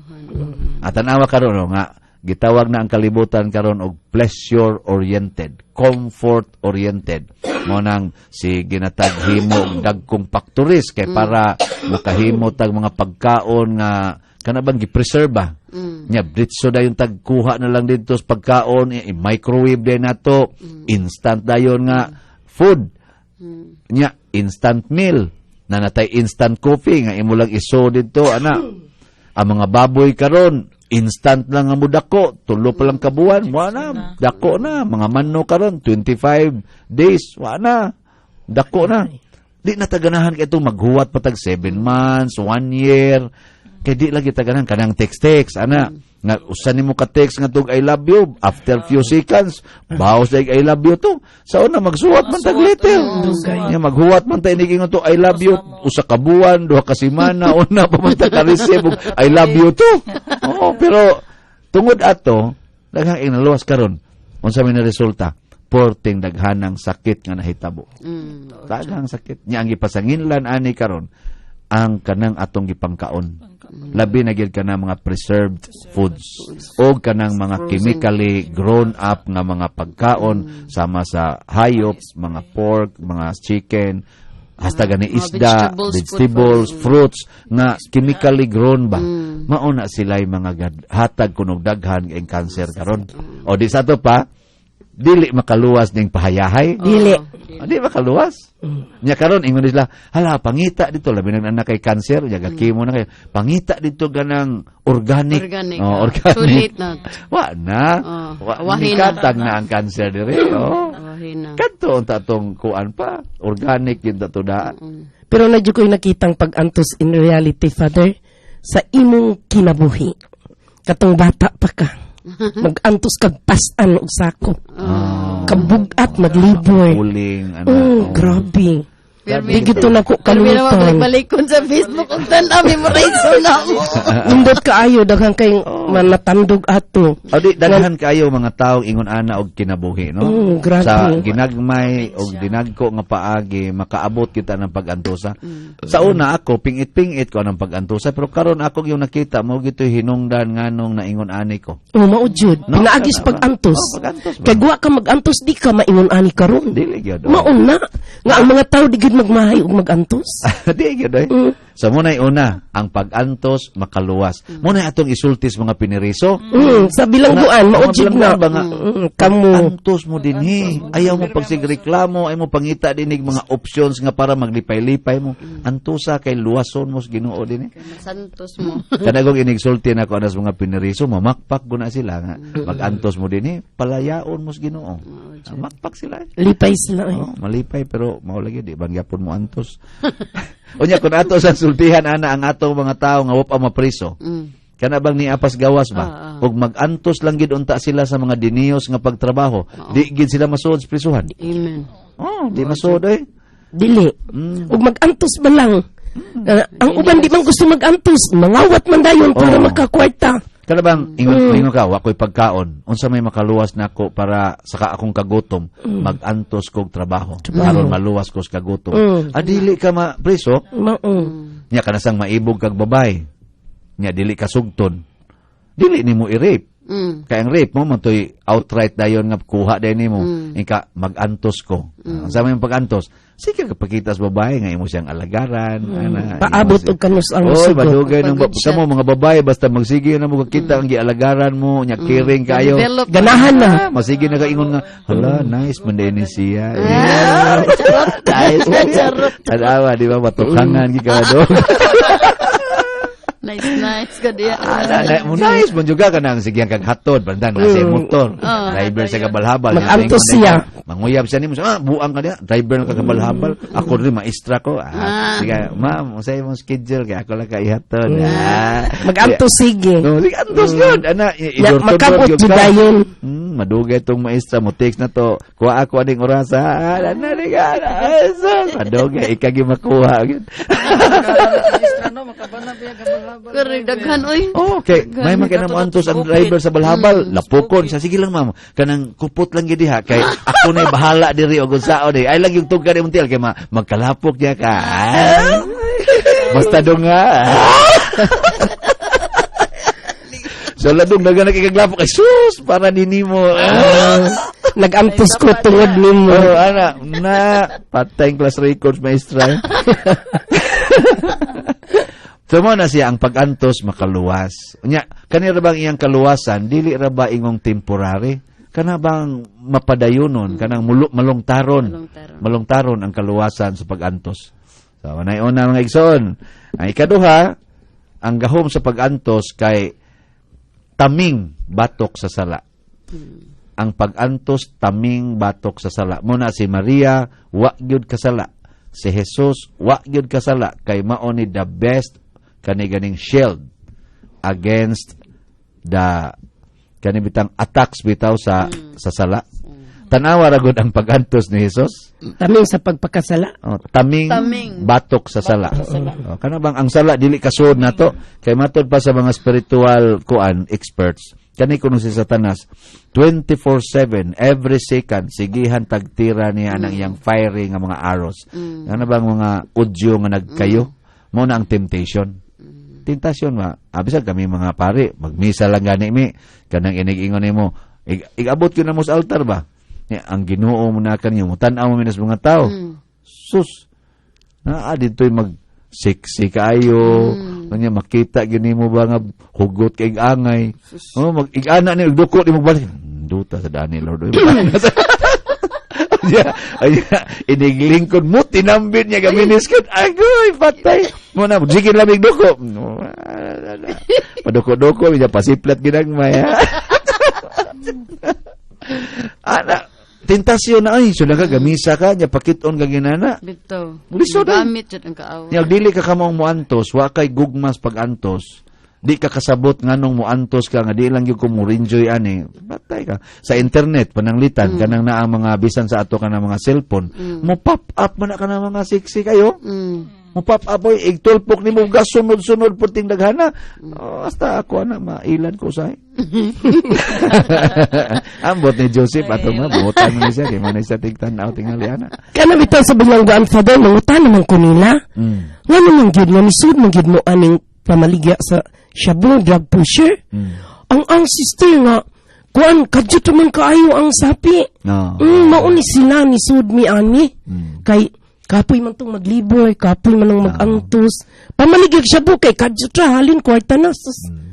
At tanawa karon no, nga gitawag na ang kalibutan karon og pleasure oriented, comfort oriented. Mo nang si ginatag himo og dagkong factories kay para makahimo tag mga pagkaon nga kana bang gi-preserve ba. Nya diretso dayon tagkuha na lang didto sa pagkaon, i-microwave din nato, instant dayon nga food. Nya instant meal na natay instant coffee nga imo lang iso didto ana. Ang mga baboy karon instant lang ang mudako, tulo pa lang kabuan, wa na, dako na. Mga manok karon 25 days, wa na, dako na. Di na taganahan kay itong maghuwat pa tag 7 months, 1 year. Kay di lagi taganahan kanang text-text ana. Nga usa nimo ka text nga tug "I love you", after few seconds baos like "I love you" to. Sa una magsuwat man tag letter. Nya maghuwat man ta inig to "I love you", usa ka buwan, duha ka semana, una pa man ta ka-receive og "I love you" to. Oo, pero tungod ato daghang inaluwas karon. Unsa may na resulta? Porting daghanang sakit nga nahitabo. Daghang sakit. Nya ang gipasanginlan ani karon ang kanang atong gipangkaon. Labi na gyud kanang mga preserved foods o kanang mga chemically grown up nga mga pagkaon sama sa hayop, mga pork, mga chicken, hasta gani Mga isda, vegetables, vegetables, food. Fruits nga chemically grown ba. Mao na sila'y mga hatag kunog daghan ang cancer karon. O di sa to pa dili makaluwas ning pahayahay. Dili. Ah, di makaluwas. Nya karon ingon sila, "Hala, pangita dito," labi nang anak kay cancer, nya chemo na kayo. "Pangita dito ganang organic." Organic. Oh, Ah. organic. Too late na. Wa na. Oh, Wa awahin na. nikatag na ang cancer dire. Oh. Awahin na. Kadto unta tong kuan pa, organic yun ta to da. Pero na jud ko'y nakitang pag-antos in reality, Father, sa imong kinabuhi. Katong bata pa ka. Magantos kag pasan og sako. Kabugat maglibor. Uling, ano. Grabe. Pero Di gito na ko Pero naman kalungtan. balik-balikon sa Facebook kung tan-aw, memorize na mo. Nindot kaayo daghan kayong manatandog ato. O di daghan kaayo mga tawo ingon ana og kinabuhi, no? Grabe. Sa ginagmay og dinagko nga paagi makaabot kita ng pag-antosa. Sa una ako pingit-pingit ko ang pag-antosa, pero karon ako yung nakita mo gito'y hinungdan nganong naingon ani ko. Oh, mao jud. No? Pinaagi sa pag-antos. Oh, pag-antos ba? Kay guwa ka mag-antos, di ka maingon ani karon. Dili gyud, oh. Mao na nga ang mga tao di gyud magmahay og mag-antos. Di gyud eh. So muna'y una, ang pag-antos makaluwas. Muna'y atong isultis mga piniriso. Sa bilangguan, mao Mga jud na. bilangguan ba nga? Kamo. Antos mo dinhi. Ayaw mo pagsigreklamo, ayaw mo pangita dinig mga options nga para maglipay-lipay mo. Antosa kay luwason mo sa Ginoo dinhi. Santos mo. Kanagong inigsulti na ko anas mga piniriso, mamakpak guna sila nga. Magantos mo dinhi, palayaon mo sa Ginoo. Makpak sila. Lipay sila. Eh. Oh, malipay pero mao lagi di ban gyapon mo antos. Unya kun ato sa sultihan ana ang atong mga tawo nga wa pa mapriso. Kana bang niapas gawas ba? Ug magantos lang gid unta sila sa mga diniyos nga pagtrabaho. Di gid sila masuod sa prisuhan. Amen. Oh, di masuod eh. Dili. Ug mag-antos ba lang? Ang uban di man gusto mag-antos, mangawat man dayon para makakwarta. Kana bang ingon ingon ka wa ko'y pagkaon, unsa may makaluwas nako para sa akong kagutom, magantos kog trabaho aron maluwas ko sa kagutom. Adili ka mapriso, Mao. nya kanasang maibog kag babay. Nya dili ka sugton. Dili nimo i-rape. Kay ang rape mo man to'y outright dayon nga kuha dayon nimo. Ika magantos ko. Ang sama yung pag-antos. Sige ka pakita sa babae nga imo siyang alagaran, ana. Paabot imo og kanus ang Oy, sugot. madugay nang Pagod siya. kamo mga babae basta magsige na mo kakita ang gialagaran mo, nya caring kayo. Develop. Ganahan na. Ah, masige na ka ingon nga, hala, nice man din ni siya. Ah, charot. Nice. Charot. Tanawa, di ba matukangan gi ka do. Nice, nice. Ka diya. Nice man juga ka nang sige kag hatod bandan na sa motor. Driver sa kabalhabal. Mag-antos siya. Manguyab siya nimo. Buang ka niya. Driver ka kabalhabal. Ako rin maestra ko. Sige, ma'am, unsay imong schedule kay ako lang ka ihatod. Mag-antos sige. No, sige, antos yun. Ana, Ya, i-door to door makabot gyud jud ka. dayon. Madugay tong maestra mo text na to. Kuha ako aning orasa. Ana ni ka. Madugay ikaw gyud makuha gyud. Maestra no, makabana biya kabalhabal. Correct. Daghan, oy. Oh, okay. May mga mo antos ang driver sa balhabal, lapukon siya. Sige lang, ma'am. Kanang kupot lang gid diha kay ako na'y bahala diri og unsaon eh. Ay lang yung tugka ni muntil kay magkalapok niya ka. Basta dong nga. So ladong daga nakikaglapok ay sus para ninimo. Nag-antos ko tungod nimo. Oh, ana, na patay class records maestra. So mo na siya ang pag-antos makaluwas. Unya, kanira bang iyang kaluwasan dili ra ba ingong temporary? Kana bang mapadayonon, kanang malungtaron. Malungtaron. Malungtaron ang kaluwasan sa pag-antos. So manay una mga igsoon. Ang ikaduha, ang gahom sa pag-antos kay taming batok sa sala. Ang pag-antos taming batok sa sala. Muna si Maria wa gyud kasala. Si Jesus wa gyud kasala kay mao ni the best kani ganing shield against the kani bitang attacks bitaw sa sala. Tanawa ra gud ang pag-antos ni Jesus. Taming sa pagpakasala. Oh, taming, Taming. batok sa sala. Oh, kana bang ang sala dili kasuod nato kay matod pa sa mga spiritual kuan experts kani kuno si Satanas 24/7 every second sigihan tagtira niya ang iyang fiery nga mga arrows. Kana bang mga audio nga nagkayo mao na ang temptation. Tentasyon ma. Bisag kami mga pare magmisa lang gani mi kanang inig-ingon nimo igabot gyud na mo sa altar ba? Nya, ang Ginoo mo na kanyo mo tan-aw mo minas mga tao. Sus. Naa dito'y mag sexy kaayo. Kanya makita gyud nimo ba nga hugot kay angay. Oh, mag igana ni duko ni magbalik. Duta sa dani Lord. Oy. Ya, ay, iniglingkod mo tinambit niya gaminiskat. Agoy, patay. Mo na sige lamig duko. No, paduko-duko niya pasiplat ginagmay. Ana, tentasyon na ay, sula ka gamisa ka, nya pakiton ka ginana. Bitaw. Lisod, eh. Gamit jud ang kaawa. Nya dili ka kamong moantos, wa kay gugmas pag-antos. Di ka kasabot nganong moantos ka nga di lang gyud ko mo enjoy ani. Patay ka. Sa internet pananglitan kanang naa ang mga bisan sa ato kanang mga cellphone, mo pop up man na kanang mga sexy kayo. Mo pop up oy, igtulpok nimo gas sunod-sunod puting daghana. Oh, hasta ako ana mailan ko usahay. Ambot ni Joseph ato nga buotan man ni siya kay man ni siya tigtan-aw tingali ana. Kana bitaw sa bilangguan, Father, mangutan naman ko nila. Nga naman gyud nga nisud man gyud mo aning pamaligya sa shabu, drug pusher. Ang sister nga kuan kadto man kaayo ang sapi. No. Mao ni sila ni sud mi ani. Kay kapoy man tong magliboy, kapoy man ang magantos. Pamaligya shabu kay kadto ra halin kwarta na. Sus.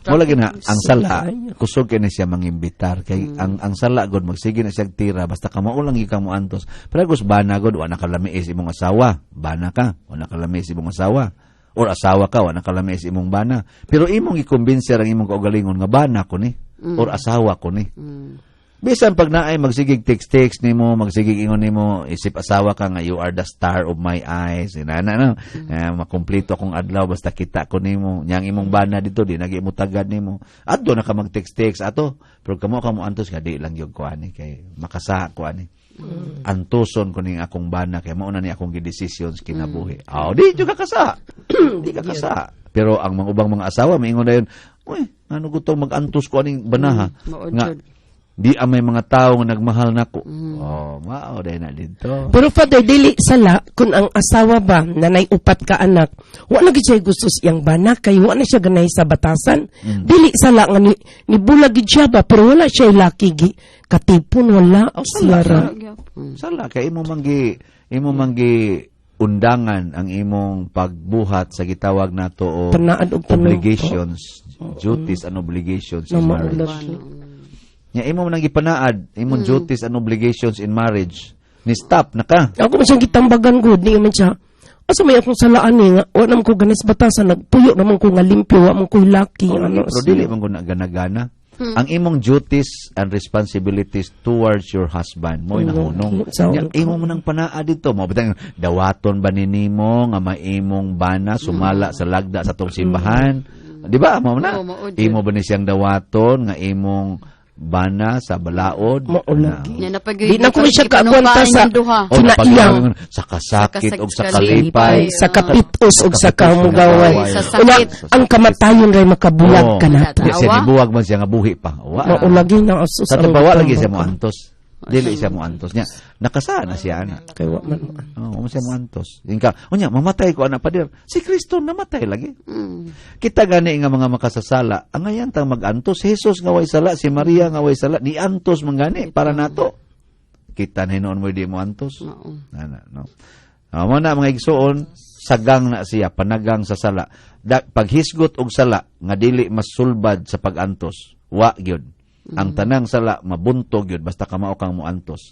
Mo lagi na ang sala kusog kay ni siya mangimbitar kay ang sala god magsige na siya tira basta kamao lang gyud ka mo antos. Pero gus bana god wa na kalami is imong asawa, bana ka, wa na kalami is imong asawa or asawa ka wa na kalami is imong bana. Pero imong gikumbinser ang imong kaugalingon nga bana ko ni or asawa ko ni. Bisan pag naay magsigig text-text nimo, magsigig ingon nimo, isip asawa ka nga you are the star of my eyes. Inana no. Eh, makumpleto akong adlaw basta kita ko nimo. Nyang imong bana dito di nagi mo tagad nimo. Adto na ka mag text-text ato. Pero kamo ka mo antos nga di lang gyud ko ani kay makasa ko ani. Antoson ko ning akong bana kay mao na ni akong gidesisyon sa kinabuhi. Aw, di jud ka kasa. Di ka kasa. Pero ang mga ubang mga asawa maingon dayon, "Uy, ano gutong mag-antos ko aning banaha?" Mao Nga jud. di ang may mga tao nga nagmahal nako. Oh, mao day na dito. Pero Father, dili sala kung ang asawa ba na nay upat ka anak, wa na gid siya gusto sa iyang bana kay wa na siya ganay sa batasan. Dili sala nga ni bulag gid siya ba pero wala siya laki gi katipon wala siya ra. Sala kay imo manggi undangan ang imong pagbuhat sa gitawag nato o Panaad og panumpa. Obligations, duties and obligations in Na marriage. maulag. Nya imo man ang gipanaad imong duties and obligations in marriage. Ni stop na ka. Ako man siyang gitambagan gud ni man siya. Asa may akong salaan ni nga wa naman ko ganas batasan, nagpuyo naman ko nga limpyo, wa man ko laki ano. Pero dili man ko na gana-gana. Ang imong duties and responsibilities towards your husband mo nahunong. Nya imo mo nang panaad dito mo bitang dawaton ba ni nimo nga maimong bana sumala sa lagda sa tong simbahan? Di ba mao na? Oo, mao jud. Imo ba ni siyang dawaton nga imong bana sa balaod? Mao lagi. Nya napag Di na ko siya kaagwanta sa duha. O kinaiya. sa kasakit Sa og sa sa kalipay. Sa kapitos ug sa kamugawan. Sa Unya, sakit. ang kamatayon ray makabulag Oo. ka nato. Di siya nibuwag man siya nga buhi pa. Wa. Mao lagi na asus Sa ang tabawa lagi siya tambak. mo antos. Dili siya mo antos niya. Nakasana na siya ana. Kay wa man mo. Oo, mo siya mo antos. Ingka, unya mamatay ko ana pader. Si Kristo namatay lagi. Kita gani nga mga makasasala, ang ayan tang magantos, Jesus nga way sala, si Maria nga way sala, ni antos man gani para nato. Kita na hinuon mo di mo antos. Oo. Ana, no. Ah, mo na mga igsuon, sagang na siya, panagang sa sala. Da, paghisgot og sala nga dili masulbad sa pagantos, wa gyud. Ang tanang sala mabuntog gyud basta kamao kang moantos.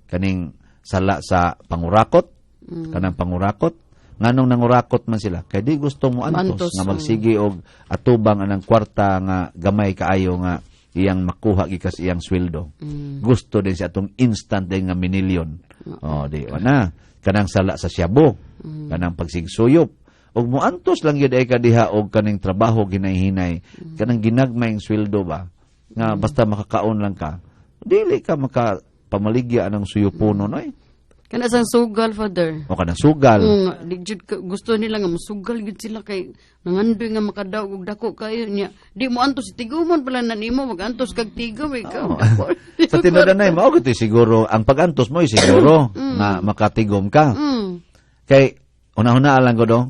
Kaning sala sa pangurakot, kanang pangurakot, nganong nangurakot man sila kay di gusto mo antos, Antos, nga magsige og atubang anang kwarta nga gamay kaayo nga iyang makuha gikas iyang sweldo. Gusto din siya atong instant din nga minilyon. Oh, di wa na. Kanang sala sa syabo, kanang pagsigsuyop. Og moantos lang gyud ay kadiha og kaning trabaho ginay-hinay, kanang ginagmayng sweldo ba nga basta makakaon lang ka. Dili ka maka pamaligya anang suyupuno noy. Kana sang sugal, Father. O kanang sugal. Di jud gusto nila nga masugal gyud sila kay nangandoy nga makadaog og dako kayo niya. Di mo antos tigumon pala na nimo magantos kag tigom ikaw. Dako. Sa tinudanay mao gud siguro ang pagantos mo siguro nga makatigom ka. Kay una-una lang ko do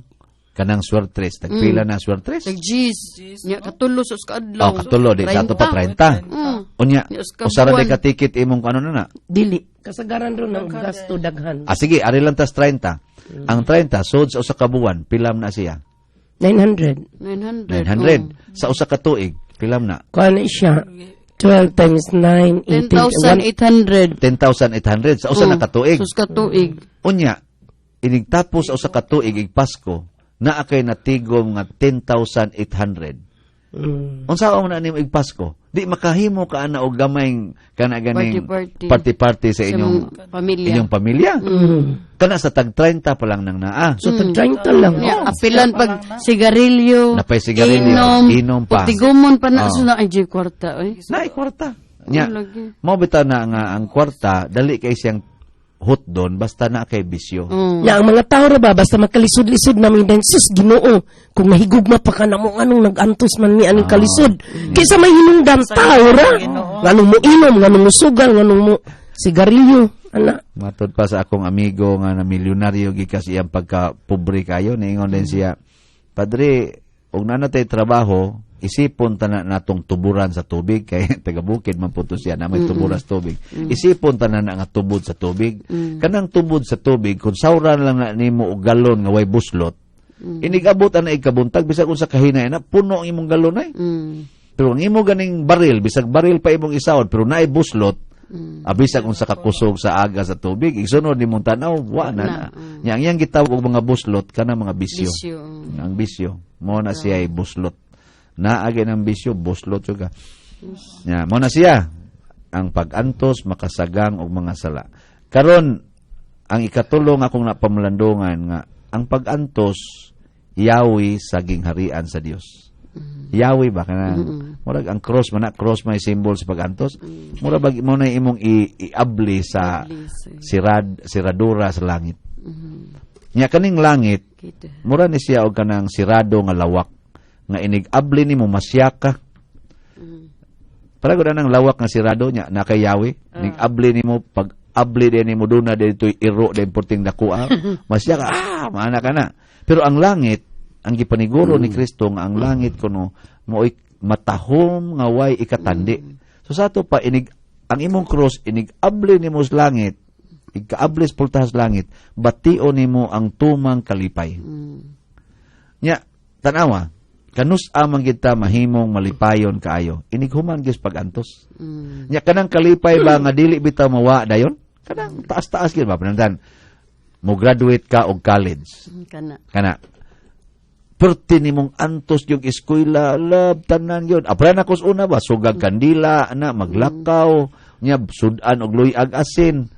kanang swertres, tagpila na swertres. Tag G's. Nya katulo sa ka adlaw. Oh, katulo di sa ato pa 30. Unya, Nya, usa ka usara buwan. di ka ticket imong ano na na. Dili kasagaran ron ang gasto daghan. Ah sige, ari lang tas 30. Ang 30 sod sa usa ka buwan, pilam na siya. 900. 900. 900. Sa usa ka tuig, pilam na. Kuan na siya 12 times 9 18 10,800. 10,800 sa usa na ka tuig. Sus ka tuig. Unya, inigtapos sa usa ka tuig ig Pasko, naa kay natigom nga 10,800. Unsa man na nimo ig Pasko? Di makahimo ka ana og gamay kana ganing Party-party. party-party sa Sa inyong mong pamilya. inyong pamilya. Kana sa tag 30 pa lang nang naa. So, tag 30 lang. Yeah, apilan pag sigarilyo, Napay sigarilyo, inom, inom pa. Pagtigumon pa na Oh. so na ay di kwarta oy. Naay kwarta. Nya, Oh, lagi. mao bitaw na nga ang kwarta dali kay siyang hotdon basta na kay bisyo. Na ang mga tao ra ba basta makalisod-lisod namin din sus Ginoo kung nahigugma pa ka namo anong nag-antos man ni aning kalisod kaysa may hinungdan tao ra nganong mo inom, nganong mo sugal, nganong mo sigarilyo ana. Matod pa sa akong amigo nga na milyonaryo gikas iyang pagka pobre kayo, niingon din siya, "Padre, ug naa na tay trabaho, isipon tanan natong tuburan sa tubig kay taga bukid man pud to siya na may tuburan sa tubig. Isipon tanan na nga tubod sa tubig. Kanang tubod sa tubig kung sawran lang na nimo og galon nga way buslot, inigabot ana ikabuntag bisag unsa kahinay na puno ang imong galon ay. Pero ang imo ganing baril, bisag baril pa imong isawod, pero naay buslot, abisag unsa ka kusog sa aga sa tubig, igsunod nimong tan-aw, wa na na. Nya ang iyang gitawag og mga buslot kana mga bisyo. Bisyo. Ang bisyo, mo na siya ay buslot. Naagi ng bisyo, buslot juga. Nya, mo na siya ang pag-antos makasagang og mga sala. Karon ang ikatulong akong napamalandungan nga ang pag-antos yawi sa gingharian sa Dios. Yawi ba kana? Murag ang cross man na, cross may symbol sa pag-antos. Mura bag mo na imong iabli sa Abli sa- siradura sa langit. Nya kaning langit Kita. mura ni siya og kanang sirado nga lawak nga inig-abli nimo masyaka. Para gud anang lawak nga sirado nya na kay yawi, nig-abli nimo pag abli din nimo duna dito iro din porting dakuha, masyaka maana ka na. Pero ang langit, ang gipaniguro ni Kristo nga ang langit kuno mo'y matahom nga way ikatandi. So sa ato pa inig ang imong cross inig abli nimo sa langit, ikaabli sa pultahan sa langit, batio nimo ang tumang kalipay. Nya, tanawa, kanus amang kita mahimong malipayon kaayo. Inighuman gyud pag-antos. Nya kanang kalipay ba nga dili bitaw mawa dayon? Kanang taas-taas gyud ba panantan. Mo graduate ka og college. Kana. Kana. Perti nimong antos yung eskwela, lab tanan yun. Apra na kus una ba sugag kandila na maglakaw, nya sudan og luyag asin.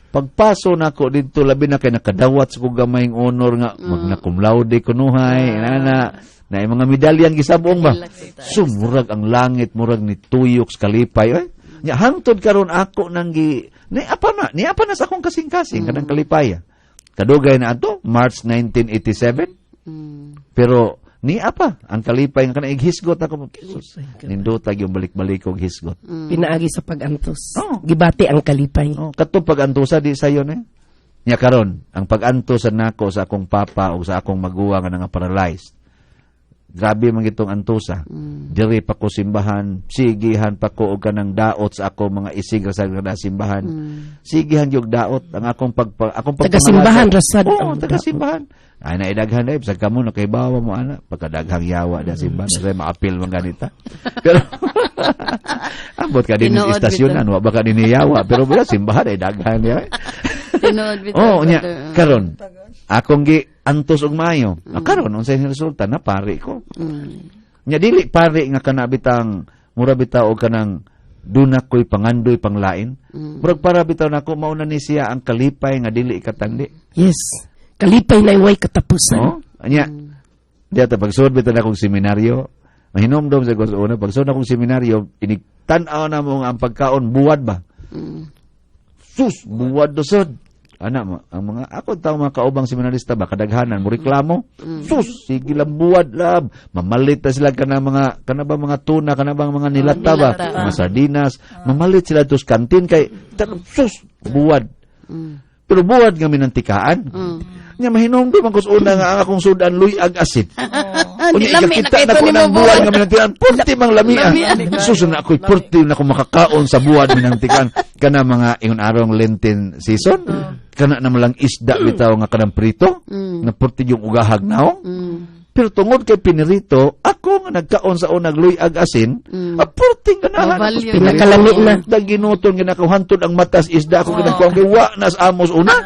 Pagpaso nako didto labi na kay nakadawat sa kog gamayng honor nga magna cum laude kunuhay inana na yung mga medalyang gisabong ba. Sumurag ang langit murag ni tuyok sa kalipay oy. Nya hangtod karon ako nang gi ni apa na ni apa na sa akong kasing-kasing kanang kalipaya. Kadugay na ato March 1987. Pero ni apa ang kalipay nga kanang ighisgot ako Jesus. Nindota gyud balik-balik og hisgot. Pinaagi sa pag-antos. Oh. Gibati ang kalipay. Oh, katong pag-antusa di sayo na. Nya karon, ang pag-antos sa nako sa akong papa o sa akong maguwang nga nga paralyzed. Grabe man gitong antusa. Diri pa ko simbahan, sigihan pa ko og kanang daot sa ako mga isig ra sa nga simbahan. Sigihan gyud daot ang akong pag akong Taga-simbahan ra sad Oo, ang taga simbahan. Ay naidaghan na bisag kamo nakaibawa mo ana pagkadaghang yawa da simbahan mm. maapil man ganita. Pero ambot ka din Tinuod istasyonan wa baka din yawa pero bila simbahan ay daghan ya. Tinuod bitaw. Oh, nya brother. karon akong gi antos og maayo. Ah, karon unsay resulta na pare ko. Nya dili pare nga kana bitang mura bitaw og kanang duna ko'y pangandoy panglain. Murag para bitaw nako mauna ni siya ang kalipay nga dili ikatandi. Yes. Kalipay na iway katapusan. Oh, anya. Diya ta pagsuod bitaw na akong seminaryo, mahinomdom sa ko sa una pagsuod na akong seminaryo, inig tan-aw na mo nga ang pagkaon buwad ba. Sus, buwad do sud. Ana mo, ang mga ako tao mga kaubang seminarista ba kadaghanan mo reklamo. Sus, sige lang buwad lab. Mamalit na sila kana mga kana ba mga tuna, kana ba mga nilata ba, nilata. mga sardinas, mamalit sila tos kantin kay sus, buwad. Pero buwad nga minantikaan. Nya mahinomdom ang kus una nga ang akong sudan luyag asin. Di Unya lami na ikakita kay na ko ni mo ng buwan nga minantikaan, purti mang lamia. Sus na ako'y purti na ako makakaon sa buwan minantikaan. Kana mga ingon arong Lenten season, kana na malang isda bitaw nga kanang prito, na purti yung ugahag naong. Pero tungod kay pinirito, ako nga nagkaon sa unag luyag asin, purting ganahan. Oh, value. Pinakalami na. Daginuton ginakaw hantod ang matas isda ako ginakaw kay wa nas amos una.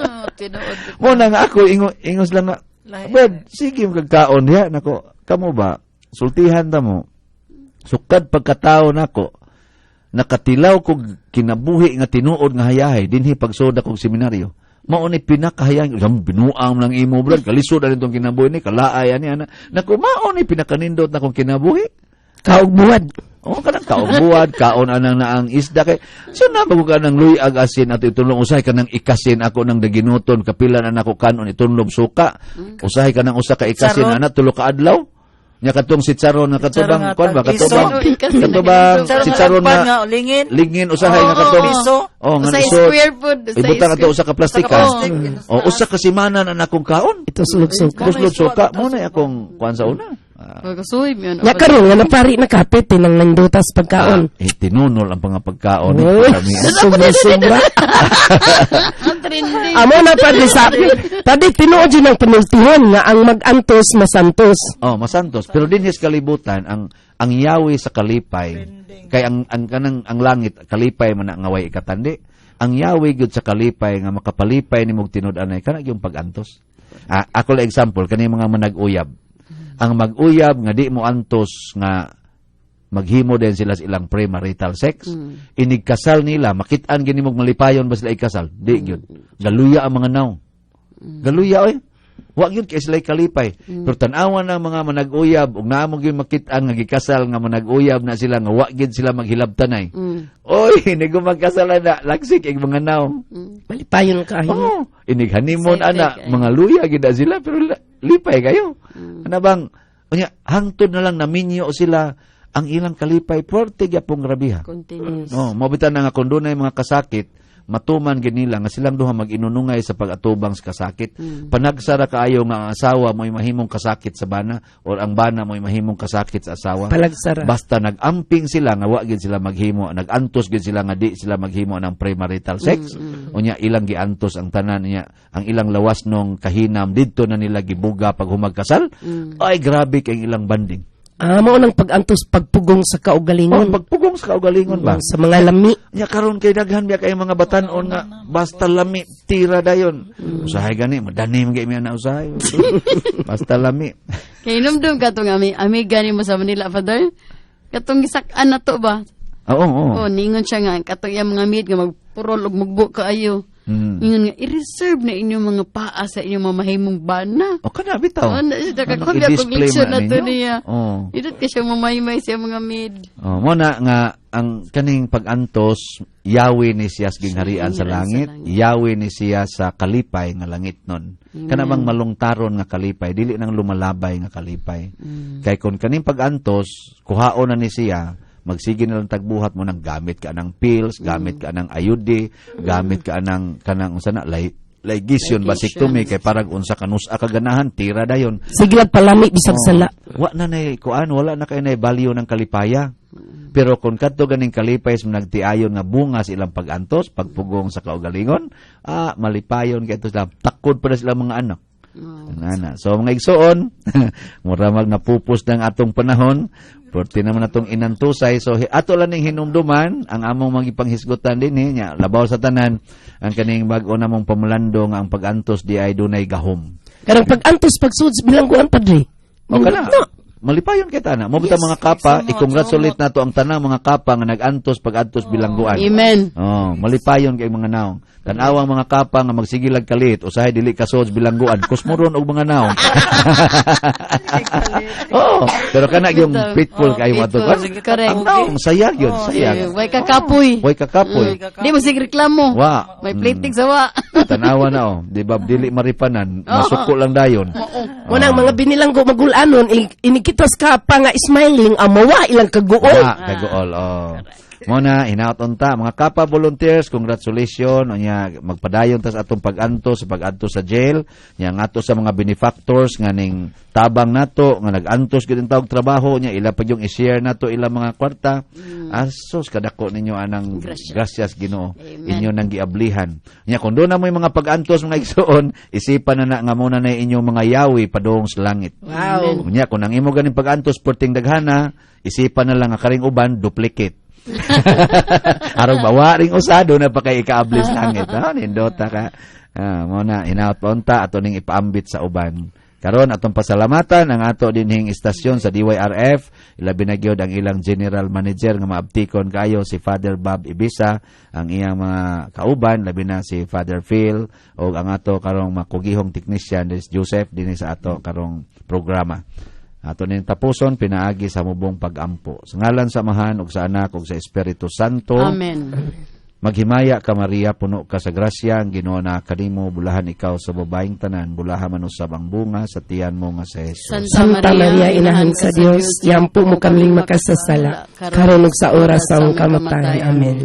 Oh, tinuod. Mo na nga ako ingos lang nga. Lahi. Brad, sige mo kagkaon diha nako. Kamo ba? Sultihan ta mo. Sukad pagkatao nako, nakatilaw kog kinabuhi nga tinuod nga hayahay dinhi pagsuda kog seminaryo. Mao ni pinakahayahay, sam binuang lang imo, brad, kalisod ani tong kinabuhi ni kalaay ani ana. Nako, mao ni pinakanindot na kong kinabuhi. Kaugbuwad. Oh, kanang kaugbuwad, kaon anang naang isda kay. So na bago ka ng luyag asin ato itulong, usahay kanang ikasin ako nang daginuton kapilan anak ko kanon itulong suka. Usahay kanang usa ka ikasin Charon. ana 3 ka adlaw. Nya katong si Charon nga katubang Charon nga kuan ba tag-iso. katubang Ikasin na katubang Charon si nga Charon lagpan nga nga lingin. Lingin usahay nga Oo, katong piso. Oh, nga Usahay isod. square food, usahay Ibutang ato square. usa ka plastika. Usa ka plastic. Oh, usa ka semana na nakong kaon. Ito sulog suka. Tuslod suka mo na akong kuan sa una. Ah, Pagkasuhib yun. Nya karon nga napari na kapit tinang nandutas pagkaon. Eh, tinunol ang mga pagkaon. Oh, sobra-sobra. Ang trending. Amo na, padre, sa padre, tinuod yun ang panultihon nga ang mag-antos masantos. Oh, masantos. Pero dinhi sa kalibutan ang yawi sa kalipay kay ang kanang ang langit kalipay man na nga way ikatandi. Ang yawi gyud sa kalipay nga makapalipay nimog tinud-anay kana gyud pag-antos. Ah, ako lang example kani mga manag-uyab. Ang mag-uyab nga di mo antos nga maghimo din sila sa ilang premarital sex. Inigkasal nila, makit-an gini mong malipayon ba sila ikasal? Di gyud. Galuya ang mga naong. Galuya oy. Wa gyud kay sila kalipay. Pero tan-awan ang mga manag-uyab ug naa mo gyud makit-an nga gikasal nga manag-uyab na sila nga wa gyud sila maghilabtanay. Oy, nigo magkasal na lagsik ig mga naong. Malipayon kaayo. Oh, inig honeymoon Excited ana, kayo. mga luya gid na sila pero lipay kayo. Ana bang unya hangtod na lang naminyo sila ang ilang kalipay puwerte gyapong grabiha. Continuous. No, mabitan na nga kung dunay mga kasakit, matuman gid nila nga silang duha mag-inunungay sa pag-atubang sa kasakit. Panagsara kaayo nga ang asawa mo'y mahimong kasakit sa bana or ang bana mo'y mahimong kasakit sa asawa. Palagsara. Basta nag-amping sila nga wa gid sila maghimo, nag-antos gid sila nga di sila maghimo ng premarital sex. Unya ilang giantos ang tanan niya, ang ilang lawas nung kahinam didto na nila gibuga pag humagkasal. Ay, grabe kay ilang banding. Ah, mao nang pag-antos pagpugong sa Oh, kaugalingon. pagpugong sa kaugalingon ba? Sa mga lami. Nya karon kay daghan biya kay mga batan-on nga basta lami tira dayon. Usahay gani madani man kay mi ana usahay. Basta lami. Kay inumdum ka itong amiga ni mo sa Manila, Father. Katong gisak-an na to ba? Oo, oo. Oh, ningon siya nga, katong iyang mga maid nga magpurol og mugbo kaayo. Ningon nga, i-reserve na inyong mga paa sa inyong mamahimong bana. O kana bitaw. Oh, na siya, Anong nakakubi akong i-display leksyon man na to ninyo? niya. Oo. Idot ka siya mamaymay sa mga maid. Oh, mo na nga ang kaning pag-antos, yawi ni siya sa gingharian sa Sa langit, langit. yawi ni siya sa kalipay nga langit nun. Kana bang malungtaron nga kalipay, dili nang lumalabay nga kalipay. Kay kun kaning pag-antos, kuhaon na ni siya, magsige na lang tagbuhat mo nang gamit ka ng pills, gamit ka ng ayudi, gamit ka ng kanang unsa na lay ligasyon vasectomy kay parag unsa kanusa kaganahan tira dayon. Sige lang palami bisag sala. Wa na nay kuan, wala na kay nay value ng kalipaya. Pero kung kadto ganing kalipay sa nagtiayon nga bunga sa ilang pag-antos, pagpugong sa kaugalingon, ah, malipayon kay sila. Takod pa na sila mga anak. Nana. So mga igsoon, mura mag napupos ng atong panahon. Perti naman atong inantusay. So ato lang ning hinumduman ang among magipanghisgutan dinhi nya labaw sa tanan ang kaning bag-o namong pamulando nga ang pag-antos di ay dunay gahom. Karang pag-antos pagsud sa bilangguan, padre. O kana. No. Malipayon kita na. Mo bitang mga kapa, Sumot, i-congratulate nato ang tanang mga kapa nga nag-antos pag-antos bilangguan. Amen. Oh, malipayon kay mga naong. Tan-awang mga kapa nga magsigilag kalit, usahay dili kasod bilangguan, kusmoron og mga naong. Oo, pero kana yung faithful kayo ato. Faithful. Correct. Ang naong sayag yun, sayag. Eh, way kakapoy. Way kakapoy. Di mo sig reklamo. Wa. May plating sa wa. Tanawa na oh, di ba dili maripanan, masuko lang dayon. Muna ang mga binilanggo magulanon, inikitas ka pa nga smiling, amawa ilang kaguol. Wa, kaguol, oh. Mo na hinaot unta mga kapa volunteers, congratulations unya magpadayon tas atong pag-anto sa pag-adto sa jail nya ngadto sa mga benefactors nga ning tabang nato nga nag-antos gyud ang tawag trabaho nya ila pa yung i-share nato ilang mga kwarta. Asos kadako ninyo anang Gracias. gracias Ginoo Amen. inyo nang giablihan. Nya kung doon na mo yung mga pag-antos, mga igsoon, isipan na na nga muna na inyong mga yawi padung sa langit. Wow. Unya, kung ang imo ganing pag-antos perting daghana, isipan na lang ang karing uban, duplicate. Arong bawa ring usado na pa kay ikaablis langit. Ha, nindota ka. Ah, mo na hinaot pa unta ato ning ipaambit sa uban. Karon atong pasalamatan ang ato dinhing istasyon sa DYRF, ilabi na gyud ang ilang general manager nga maabtikon kaayo, si Father Bob Ibisa, ang iyang mga kauban, labi na si Father Phil ug ang ato karong makugihong technician is Joseph dinhi sa ato karong programa. Ato ning tapuson pinaagi sa mubong pagampo. Sa ngalan sa Amahan ug sa Anak ug sa Espiritu Santo. Amen. Maghimaya ka, Maria, puno ka sa grasya, ang Ginoo naa kanimo, bulahan ikaw sa babaeng tanan, bulahan man usab ang bunga sa tiyan mo nga si Jesus. Santa Maria, Inahan sa Dios, iampo mo kaming makasasala, karon ug sa oras sa among kamatayon. Amen.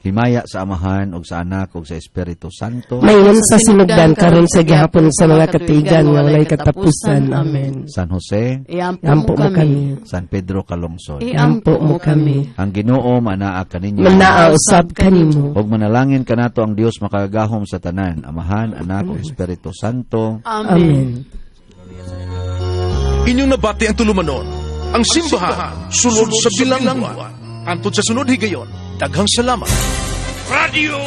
Himaya sa Amahan ug sa Anak ug sa Espiritu Santo. Mayon sa sinugdan, karon sa gihapon, sa mga katuigan nga walay katapusan. Amen. San Jose, Iampo Iampo mo mo kami. kami. San Pedro Calungsod. Iampo mo kami. Ang Ginoo manaa kaninyo. Manaa usab kanimo. Ug manalangin kanato ang Dios makagagahom sa tanan, Amahan, Anak ug Espiritu Santo. Amen. Amen. Inyong nabati ang tulumanon, ang simbahan, sulod sa bilangguan. Antod sa sunod higayon, daghang salamat. Radio